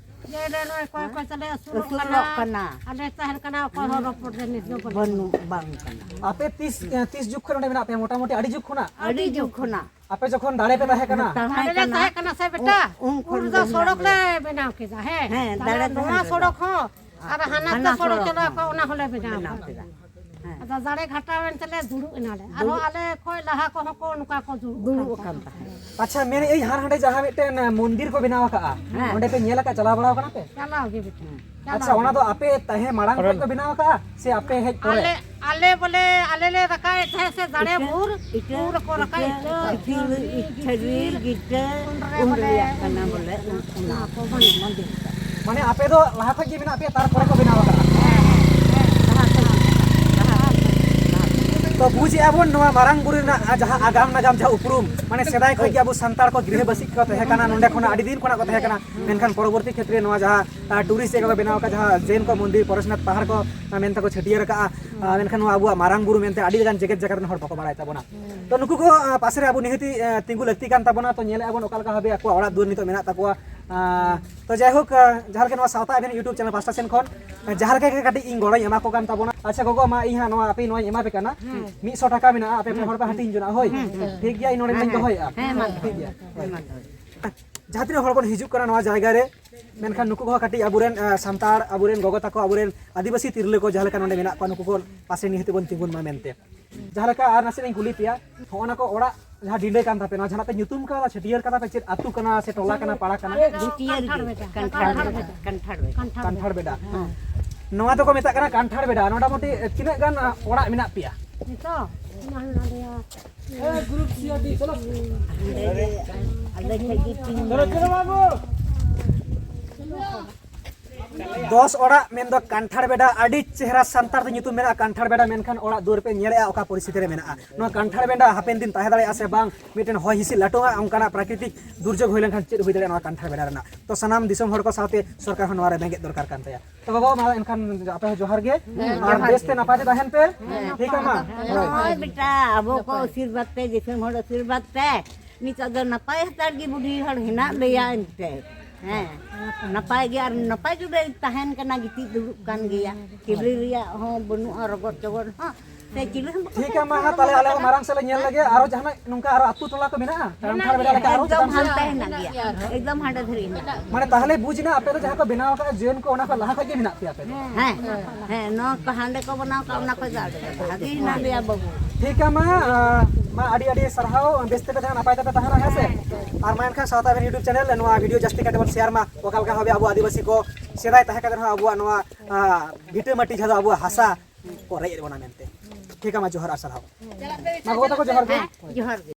ᱡᱮ ᱟᱞᱮ ᱱᱚᱜᱼᱚᱭ ᱚᱠᱚᱭ ᱚᱠᱚᱭ ᱛᱟᱞᱮ ᱟᱹᱥᱩᱞᱚᱜ ᱟᱹᱥᱩᱞᱚᱜ ᱠᱟᱱᱟ, ᱠᱟᱱᱟ᱾ ᱟᱞᱮ ᱛᱟᱦᱮᱱ ᱠᱟᱱᱟ, ᱚᱠᱚᱭ ᱦᱚᱸ ᱨᱚᱯᱚᱲ ᱨᱮ ᱱᱤᱛ ᱫᱚ ᱵᱟᱹᱱᱩᱜ᱾ ᱵᱟᱹᱱᱩᱜ, ᱵᱟᱝ ᱠᱟᱱᱟ᱾ ᱟᱯᱮ ᱛᱤᱥ, ᱮ, ᱛᱤᱥ ᱡᱩᱜᱽ ᱠᱷᱚᱱ ᱱᱚᱰᱮ ᱢᱮᱱᱟᱜ ᱯᱮᱭᱟ? ᱢᱚᱴᱟᱢᱩᱴᱤ ᱟᱹᱰᱤ ᱡᱩᱜᱽ ᱠᱷᱚᱱᱟᱜ? ᱟᱹᱰᱤ ᱡᱩᱜᱽ ᱠᱷᱚᱱᱟᱜ᱾ ᱟᱯᱮ ᱡᱚᱠᱷᱚᱱ ᱫᱟᱲᱮ ᱯᱮ ᱛᱟᱦᱮᱸ ᱠᱟᱱᱟ? ᱛᱟᱦᱮᱸ ᱟᱞᱮ ᱞᱮ ᱠᱟᱱᱟ᱾ ᱛᱟᱦᱮᱸ ᱠᱟᱱᱟ ᱥᱮ ᱵᱮᱴᱟ, ᱩᱱ, ᱩᱱ ᱠᱷᱚᱱ ᱩᱱ ᱫᱚ ᱜᱮ ᱥᱚᱲᱚᱠ ᱢᱮᱱᱟᱜ ᱞᱮ ᱞᱮᱭᱟ᱾ ᱵᱮᱱᱟᱣ ᱠᱮᱫᱟ, ᱦᱮᱸ᱾ ᱦᱮᱸ, ᱛᱟᱦᱞᱮ ᱫᱟᱲᱮ ᱱᱚᱣᱟ ᱛᱟᱦᱮᱸ ᱥᱚᱲᱚᱠ ᱞᱮᱱᱟ᱾ ᱦᱚᱸ, ᱟᱨ ᱦᱟᱱᱟ ᱦᱟᱱᱟ ᱛᱮ ᱥᱚᱲᱚᱠ ᱥᱚᱲᱚᱠ ᱪᱟᱞᱟᱣ ᱦᱚᱸ ᱠᱚ, ᱚᱱᱟ ᱦᱚᱸᱞᱮ ᱵᱮᱱᱟᱣ ᱵᱮᱱᱟᱣ ᱠᱮᱫᱟ᱾ ᱠᱮᱫᱟ᱾ ᱦᱮᱸ᱾ ᱟᱫᱚ ᱫᱟᱲᱮ ᱜᱷᱟᱴᱟᱣᱮᱱ ᱛᱮᱞᱮ ᱫᱩᱲᱩᱵ ᱮᱱᱟᱞᱮ᱾ ᱟᱨᱦᱚᱸ ᱫᱩᱲᱩᱵ᱾ ᱟᱞᱮ ᱠᱷᱚᱡ ᱞᱟᱦᱟ ᱠᱚᱦᱚᱸ ᱠᱚ ᱱᱚᱝᱠᱟ ᱠᱚ ᱫᱩᱲᱩᱵ ᱫᱩᱲᱩᱵ ᱠᱟᱱ ᱟᱠᱟᱱ ᱛᱟᱦᱮᱸᱫ᱾ ᱛᱟᱦᱮᱸᱫ᱾ ᱟᱪᱪᱷᱟ, ᱢᱮᱱᱮᱫ ᱟᱹᱧ, ᱦᱟᱱ ᱦᱟᱸᱰᱮ ᱡᱟᱦᱟᱸ ᱢᱤᱫᱴᱮᱱ, ᱮ, ᱢᱚᱱᱫᱤᱨ ᱠᱚ ᱵᱮᱱᱟᱣ ᱟᱠᱟᱫᱼᱟ, ᱦᱮᱸ᱾ ᱚᱸᱰᱮ ᱯᱮ ᱧᱮᱞ ᱟᱠᱟᱫ, ᱪᱟᱞᱟᱣ ᱵᱟᱲᱟ ᱟᱠᱟᱱᱟ ᱯᱮ? ᱪᱟᱞᱟᱣ ᱜᱮ ᱵᱮᱴᱟ᱾ ᱦᱮᱸ᱾ ᱪᱟᱞᱟᱣ ᱟᱪᱪᱷᱟ, ᱜᱮ᱾ ᱚᱱᱟ ᱫᱚ ᱟᱯᱮ ᱛᱟᱦᱮᱸ ᱢᱟᱲᱟᱝ ᱠᱷᱚᱱ ᱯᱮ ᱵᱮᱱᱟᱣ ᱟᱠᱟᱫᱼᱟ ᱥᱮ ᱟᱯᱮ ᱦᱮᱡ ᱯᱚᱨᱮ? ᱟᱞᱮ, ᱟᱞᱮ ᱵᱚᱞᱮ, ᱟᱞᱮ ᱞᱮ ᱨᱟᱠᱟᱵ ᱮᱫ ᱛᱟᱦᱮᱸᱫ ᱥᱮ ᱫᱟᱲᱮ ᱤᱴᱟᱹ, ᱵᱷᱳᱨ, ᱤᱴᱟᱹ, ᱵᱷᱳᱨ ᱠᱚ ᱨᱟᱠᱟᱵ, ᱤᱴᱟᱹ, ᱤᱴᱟᱹ, ᱤᱴᱟᱹ, ᱤᱴᱟᱹ, ᱜᱤᱴᱟᱹ, ᱩᱱ ᱨᱮ ᱩᱱ ᱵᱚᱞᱮ ᱨᱮᱭᱟᱜ ᱠᱟᱱᱟ ᱵᱚᱞᱮ, ᱩᱱ, ᱚᱱᱟ ᱠᱚ ᱢᱚᱱᱫᱤᱨ᱾ ᱢᱟᱱᱮ ᱟᱯᱮ ᱫᱚ ᱞᱟᱦᱟ ᱠᱷᱚᱡ ᱜᱮ ᱢᱮᱱᱟᱜ ᱯᱮᱭᱟ, ᱛᱟᱨᱯᱚᱨᱮ ᱠᱚ ᱵᱮᱱᱟᱣ ᱟᱠᱟᱫᱼᱟ? ᱛᱚ ᱵᱩᱡᱮᱜᱼᱟ ᱵᱚᱱ ᱱᱚᱣᱟ ᱢᱟᱨᱟᱝ ᱵᱩᱨᱩ ᱨᱮᱱᱟᱜ ᱡᱟᱦᱟᱸ ᱟᱜᱟᱢ ᱱᱟᱜᱟᱢ, ᱡᱟᱦᱟᱸ ᱩᱯᱨᱩᱢ, ᱢᱟᱱᱮ ᱥᱮᱫᱟᱭ ᱠᱷᱚᱡ ᱜᱮ ᱟᱵᱚ ᱥᱟᱱᱛᱟᱲ ᱠᱚ ᱜᱤᱨᱟᱹᱵᱟᱹᱥᱤ ᱠᱚ ᱛᱟᱦᱮᱸ ᱠᱟᱱᱟ, ᱱᱚᱸᱰᱮ ᱠᱷᱚᱱᱟᱜ ᱟᱹᱰᱤ ᱫᱤᱱ ᱠᱷᱚᱱᱟᱜ ᱠᱚ ᱛᱟᱦᱮᱸ ᱠᱟᱱᱟ᱾ ᱢᱮᱱᱠᱷᱟᱱ ᱯᱚᱨᱚᱵᱚᱨᱛᱤ ᱠᱷᱮᱛᱨᱮ ᱱᱚᱣᱟ ᱡᱟᱦᱟᱸ, ᱟ, ᱴᱩᱨᱤᱥᱴ ᱡᱟᱭᱜᱟ ᱠᱚ ᱵᱮᱱᱟᱣ ᱟᱠᱟᱫ, ᱡᱟᱦᱟᱸ ᱡᱮᱱ ᱠᱚ ᱢᱚᱱᱫᱤᱨ ᱯᱚᱨᱮᱥᱱᱟᱛᱷ ᱯᱟᱦᱟᱲ ᱠᱚ, ᱟ, ᱢᱮᱱᱛᱮ ᱠᱚ ᱪᱷᱟᱹᱴᱭᱟᱹᱨ ᱟᱠᱟᱫᱼᱟ, ᱟ, ᱢᱮᱱᱠᱷᱟᱱ ᱱᱚᱣᱟ ᱟᱵᱚᱣᱟᱜ ᱢᱟᱨᱟᱝ ᱵᱩᱨᱩ ᱢᱮᱱᱛᱮ ᱟᱹᱰᱤ ᱞᱮᱠᱟᱱ ᱡᱮᱜᱮᱛ ᱡᱟᱠᱟᱛ ᱨᱮᱱ ᱦᱚᱲ ᱵᱟᱠᱚ ᱵᱟᱲᱟᱭ ᱛᱟᱵᱚᱱᱟ᱾ ᱛᱚ ᱱᱩᱠᱩ ᱠᱚ, ᱟ, ᱯᱟᱥᱮ ᱨᱮ ᱟᱵᱚ ᱱᱤᱦᱟᱹᱛᱤ, ᱟ, ᱛᱤᱸᱜᱩ ᱞᱟᱹᱠᱛᱤ ᱠᱟᱱ ᱛᱟᱵᱚᱱᱟ᱾ ᱛᱚ ᱧᱮᱞᱮᱫᱼᱟ ᱵᱚᱱ ᱚᱠᱟ ᱞᱮᱠᱟ ᱵᱷᱟᱵᱮ ᱟᱠᱚᱣᱟᱜ ᱚᱲᱟᱜ ᱫᱩᱣᱟᱹᱨ ᱱᱤᱛᱚᱜ ᱢᱮᱱᱟᱜ ᱛᱟᱠᱚᱣᱟ᱾ ᱟ, ᱛᱚ ᱡᱟᱭᱦᱳᱠ, ᱟ, ᱡᱟᱦᱟᱸ ᱞᱮᱠᱟ ᱱᱚᱣᱟ ᱥᱟᱶᱛᱟ ᱟᱵᱤᱱ YouTube ᱪᱮᱱᱮᱞ ᱯᱟᱥᱴᱟ ᱥᱮᱱ ᱠᱷᱚᱱ, ᱟ, ᱡᱟᱦᱟᱸ ᱞᱮᱠᱟ ᱜᱮ ᱠᱟᱹᱴᱤᱡ ᱤᱧ ᱜᱚᱲᱚᱧ ᱮᱢᱟ ᱠᱚ ᱠᱟᱱ ᱛᱟᱵᱚᱱᱟ᱾ ᱟᱪᱪᱷᱟ ᱜᱚᱜᱚ, ᱢᱟ ᱤᱧ ᱦᱟᱸᱜ ᱱᱚᱣᱟ ᱟᱯᱮ ᱱᱚᱣᱟᱧ ᱮᱢᱟ ᱯᱮ ᱠᱟᱱᱟ᱾ ᱦᱮᱸ᱾ ᱢᱤᱫ ᱥᱚ ᱴᱟᱠᱟ ᱢᱮᱱᱟᱜᱼᱟ, ᱟᱯᱮ ᱯᱮ ᱦᱚᱲ ᱯᱮ ᱦᱟᱹᱴᱤᱧ ᱡᱚᱱᱟᱜᱼᱟ, ᱦᱳᱭ? ᱦᱮᱸ, ᱦᱮᱸ᱾ ᱴᱷᱤᱠ ᱜᱮᱭᱟ, ᱤᱧ ᱱᱚᱰᱮ ᱦᱮᱸ, ᱢᱟᱧ ᱦᱮᱸ᱾ ᱫᱚᱦᱚᱭᱮᱫᱼᱟ᱾ ᱦᱮᱸ, ᱢᱟ ᱫᱚᱦᱚᱭ᱾ ᱴᱷᱤᱠ ᱜᱮᱭᱟ᱾ ᱦᱮᱸ, ᱢᱟ ᱫᱚᱦᱚᱭ᱾ ᱡᱟᱦᱟᱸ ᱛᱤᱱᱟᱹᱜ ᱦᱚᱲ ᱵᱚᱱ ᱦᱤᱡᱩᱜ ᱠᱟᱱᱟ ᱱᱚᱣᱟ ᱡᱟᱭᱜᱟ ᱨᱮ, ᱢᱮᱱᱠᱷᱟᱱ ᱱᱩᱠᱩ ᱠᱚᱦᱚᱸ ᱠᱟᱹᱴᱤᱡ ᱟᱵᱚᱨᱮᱱ, ᱮ, ᱥᱟᱱᱛᱟᱲ, ᱟᱵᱚᱨᱮᱱ ᱜᱚᱜᱚ ᱛᱟᱠᱚ, ᱟᱵᱚᱨᱮᱱ ᱟᱹᱫᱤᱵᱟᱹᱥᱤ ᱛᱤᱨᱞᱟᱹ ᱠᱚ ᱡᱟᱦᱟᱸ ᱞᱮᱠᱟ ᱱᱚᱰᱮ ᱢᱮᱱᱟᱜ ᱠᱚᱣᱟ, ᱱᱩᱠᱩ ᱠᱚ ᱯᱟᱥᱮ ᱱᱤᱦᱟᱹᱛ ᱵᱚᱱ ᱛᱤᱸᱜᱩᱱ ᱢᱟ ᱢᱮᱱᱛᱮ᱾ ᱡᱟᱦᱟᱸ ᱞᱮᱠᱟ ᱟᱨ ᱱᱟᱥᱮ ᱤᱧ ᱠᱩᱞᱤ ᱯᱮᱭᱟ, ᱦᱚᱸᱜᱼᱚ ᱱᱟ ᱠᱚ ᱚᱲᱟᱜ ᱡᱟᱦᱟᱸ ᱰᱤᱸᱰᱟᱹ ᱠᱟᱱ ᱛᱟᱯᱮ, ᱱᱚᱣᱟ ᱡᱟᱦᱟᱸ ᱯᱮ ᱧᱩᱛᱩᱢ ᱠᱟᱣᱫᱟ, ᱪᱷᱟᱹᱴᱭᱟᱹᱨ ᱠᱟᱫᱟ ᱯᱮ, ᱪᱮᱫ ᱟᱹᱛᱩ ᱠᱟᱱᱟ ᱥᱮ ᱴᱚᱞᱟ ᱠᱟᱱᱟ, ᱯᱟᱲᱟ ᱠᱟᱱᱟ? ᱡᱟᱹᱛᱤᱭᱟᱹᱨᱤ ᱠᱟᱱᱴᱷᱟᱲ ᱜᱮ, ᱵᱮᱰᱟ᱾ ᱠᱟᱱᱴᱷᱟᱲ ᱠᱟᱱᱴᱷᱟᱲ ᱵᱮᱰᱟ᱾ ᱵᱮᱰᱟ᱾ ᱠᱟᱱᱴᱷᱟᱲ ᱵᱮᱰᱟ᱾ ᱦᱮᱸ᱾ ᱱᱚᱣᱟ ᱫᱚᱠᱚ ᱢᱮᱛᱟᱜ ᱠᱟᱱᱟ ᱠᱟᱱᱴᱷᱟᱲ ᱵᱮᱰᱟ᱾ ᱢᱚᱴᱟᱢᱩᱴᱤ ᱛᱤᱱᱟᱹᱜ ᱜᱟᱱ, ᱟ, ᱚᱲᱟᱜ ᱢᱮᱱᱟᱜ ᱯᱮᱭᱟ? ᱱᱤᱛᱚᱜ? ᱚᱱᱟ ᱦᱚᱸ ᱱᱚᱰᱮ᱾ ᱟᱞᱮ ᱴᱷᱮᱡ ᱜᱮ ᱛᱤᱸᱜᱩ ᱪᱚᱞᱚ, ᱪᱚᱞᱚ ᱵᱟᱹᱵᱩ᱾ ᱫᱚᱥ ᱚᱲᱟᱜ ᱢᱮᱱᱫᱚ ᱠᱟᱱᱴᱷᱟᱲ ᱵᱮᱰᱟ, ᱟᱹᱰᱤ ᱪᱮᱦᱨᱟ ᱥᱟᱱᱛᱟᱲ ᱛᱮ ᱧᱩᱛᱩᱢ ᱢᱮᱱᱟᱜᱼᱟ ᱠᱟᱱᱴᱷᱟᱲ ᱵᱮᱰᱟ, ᱢᱮᱱᱠᱷᱟᱱ ᱚᱲᱟᱜ ᱫᱩᱣᱟᱹᱨ ᱯᱮ ᱧᱮᱞᱮᱫᱼᱟ ᱚᱠᱟ ᱯᱚᱨᱤᱥᱛᱷᱤᱛᱤ ᱨᱮ ᱢᱮᱱᱟᱜᱼᱟ᱾ ᱱᱚᱣᱟ ᱠᱟᱱᱴᱷᱟᱲ ᱵᱮᱰᱟ ᱦᱟᱯᱮᱱ ᱫᱤᱱ ᱛᱟᱦᱮᱸ ᱫᱟᱲᱮᱭᱟᱜᱼᱟ ᱥᱮ ᱵᱟᱝ, ᱢᱤᱫᱴᱮᱱ ᱦᱚᱭ ᱦᱤᱸᱥᱤᱫ ᱞᱟᱹᱴᱩᱜᱼᱟ, ᱚᱱᱠᱟᱱᱟᱜ ᱯᱨᱟᱠᱨᱤᱛᱤᱠ ᱫᱩᱨᱡᱳᱜᱽ ᱦᱩᱭ ᱞᱮᱱᱠᱷᱟᱱ ᱪᱮᱫ ᱦᱩᱭ ᱫᱟᱲᱮᱭᱟᱜᱼᱟ ᱱᱚᱣᱟ ᱠᱟᱱᱴᱷᱟᱲ ᱵᱮᱰᱟ ᱨᱮᱱᱟᱜ? ᱛᱚ ᱥᱟᱱᱟᱢ ᱫᱤᱥᱚᱢ ᱦᱚᱲ ᱠᱚ ᱥᱟᱶᱛᱮ ᱥᱚᱨᱠᱟᱨ ᱦᱚᱸ ᱱᱚᱣᱟ ᱨᱮ ᱵᱮᱸᱜᱮᱫ ᱫᱚᱨᱠᱟᱨ ᱠᱟᱱ ᱛᱟᱭᱟ᱾ ᱛᱚ ᱜᱚᱜᱚ, ᱢᱟ ᱮᱱᱠᱷᱟᱱ ᱟᱯᱮ ᱦᱚᱸ ᱡᱚᱦᱟᱨ ᱜᱮ, ᱦᱮᱸ, ᱟᱨ ᱡᱚᱦᱟᱨ ᱵᱮᱥ ᱛᱮ ᱜᱮ᱾ ᱱᱟᱯᱟᱭ ᱛᱮ ᱛᱟᱦᱮᱱ ᱯᱮ᱾ ᱦᱮᱸ, ᱴᱷᱤᱠ ᱜᱮᱭᱟ ᱢᱟ᱾ ᱦᱮᱸ, ᱦᱳᱭ᱾ ᱱᱚᱜᱼᱚᱭ ᱵᱮᱴᱟ, ᱟᱵᱚ ᱠᱚ ᱟᱥᱤᱨᱵᱟᱫᱽ ᱯᱮ, ᱫᱤᱥᱚᱢ ᱦᱚᱲ ᱟᱥᱤᱨᱵᱟᱫᱽ ᱯᱮ, ᱱᱤᱛᱚᱜ ᱫᱚ ᱱᱟᱯᱟᱭ ᱦᱟᱛᱟᱲ ᱜᱮ ᱵᱩᱰᱷᱤ ᱦᱚᱲ ᱦᱮᱱᱟᱜ ᱞᱮᱭᱟ ᱮᱱᱛᱮ᱾ ᱦᱮᱸ, ᱱᱟᱯᱟᱭ ᱜᱮ, ᱟᱨ ᱱᱟᱯᱟᱭ ᱜᱮ ᱛᱟᱦᱮᱱ ᱠᱟᱱᱟ, ᱜᱤᱛᱤᱡ ᱫᱩᱲᱩᱵ ᱠᱟᱱ ᱜᱮᱭᱟ᱾ ᱪᱤᱞᱤ ᱨᱮᱭᱟᱜ ᱦᱚᱸ ᱵᱟᱹᱱᱩᱜᱼᱟ, ᱨᱚᱜᱚᱫ ᱪᱚᱜᱚᱫ ᱦᱚᱸ᱾ ᱥᱮ ᱪᱤᱞᱤ ᱦᱚᱸ ᱵᱟᱠᱚ ᱴᱷᱤᱠ ᱜᱮᱭᱟ, ᱢᱟ ᱦᱟᱸᱜ, ᱛᱟᱦᱞᱮ ᱟᱞᱮ ᱦᱚᱸ ᱢᱟᱨᱟᱝ ᱥᱮᱫ ᱞᱮ ᱧᱮᱞ ᱞᱮᱜᱮ᱾ ᱟᱨᱚ ᱡᱟᱦᱟᱱᱟᱜ ᱱᱚᱝᱠᱟ ᱟᱨᱚ ᱟᱹᱛᱩ ᱴᱚᱞᱟ ᱠᱚ ᱢᱮᱱᱟᱜᱼᱟ ᱴᱟᱲᱟᱝ ᱴᱷᱟᱲ ᱵᱮᱲᱟ ᱞᱮᱠᱟ ᱟᱨᱚ ᱮᱠᱫᱚᱢ ᱪᱮᱛᱟᱱ ᱥᱮᱫ? ᱦᱟᱱᱛᱮ ᱦᱮᱱᱟᱜ ᱜᱮᱭᱟ, ᱮᱠᱫᱚᱢ ᱦᱟᱸᱰᱮ ᱫᱷᱟᱹᱨᱤᱡ ᱦᱮᱱᱟᱜ ᱜᱮᱭᱟ᱾ ᱢᱟᱱᱮ, ᱛᱟᱦᱞᱮ ᱵᱩᱡᱽ ᱮᱱᱟ, ᱟᱯᱮ ᱫᱚ ᱡᱟᱦᱟᱸ ᱠᱚ ᱵᱮᱱᱟᱣ ᱟᱠᱟᱫᱼᱟ ᱡᱩᱭᱮᱱ ᱠᱚ, ᱚᱱᱟ ᱠᱷᱚᱱ ᱞᱟᱦᱟ ᱠᱷᱚᱱ ᱜᱮ ᱢᱮᱱᱟᱜ ᱯᱮᱭᱟ ᱟᱯᱮ ᱫᱚ? ᱦᱮᱸ, ᱦᱮᱸ, ᱱᱚᱣᱟ ᱠᱚ ᱦᱟᱸᱰᱮ ᱠᱚ ᱵᱮᱱᱟᱣ ᱠᱟᱜ, ᱚᱱᱟ ᱠᱷᱚᱱ ᱫᱚ ᱟᱹᱰᱤ ᱵᱷᱟᱹᱜᱤ ᱦᱮᱱᱟᱜ ᱞᱮᱭᱟ ᱵᱟᱹᱵᱩ᱾ ᱴᱷᱤᱠ ᱜᱮᱭᱟ, ᱢᱟ, ᱟᱸ, ᱢᱟ, ᱟᱹᱰᱤ ᱟᱹᱰᱤ ᱥᱟᱨᱦᱟᱣ, ᱵᱮᱥ ᱛᱮᱯᱮ ᱛᱟᱦᱮᱱᱟ, ᱱᱟᱯᱟᱭ ᱛᱮᱯᱮ ᱛᱟᱦᱮᱱᱟ, ᱦᱮᱸ ᱥᱮ? ᱟᱨ ᱢᱟ ᱮᱱᱠᱷᱟᱱ ᱥᱟᱶᱛᱟ ᱟᱵᱮᱱ YouTube channel ᱱᱚᱣᱟ video ᱡᱟᱹᱥᱛᱤ ᱠᱟᱭᱛᱮ ᱵᱚᱱ share ᱢᱟ, ᱚᱠᱟ ᱞᱮᱠᱟ ᱵᱷᱟᱵᱮ ᱟᱵᱚ ᱟᱹᱫᱤᱵᱟᱹᱥᱤ ᱠᱚ ᱥᱮᱫᱟᱭ ᱛᱟᱦᱮᱸ ᱠᱟᱛᱮ ᱨᱮᱦᱚᱸ ᱟᱵᱚᱣᱟᱜ ᱱᱚᱣᱟ, ᱟᱸ, ᱵᱷᱤᱴᱟᱹ ᱢᱟᱹᱴᱤ ᱡᱟᱦᱟᱸ ᱫᱚ ᱟᱵᱚᱣᱟᱜ ᱦᱟᱥᱟ ᱠᱚ ᱨᱮᱡ ᱮᱫ ᱵᱚᱱᱟ ᱢᱮᱱᱛᱮ᱾ ᱴᱷᱤᱠ ᱜᱮᱭᱟ, ᱢᱟ ᱡᱚᱦᱟᱨ ᱟᱨ ᱥᱟᱨᱦᱟᱣ᱾ ᱢᱟ ᱜᱚᱜᱚ ᱛᱟᱠᱚ ᱡᱚᱦᱟᱨ ᱜᱮ᱾ ᱦᱮᱸ, ᱡᱚᱦᱟᱨ ᱜᱮ᱾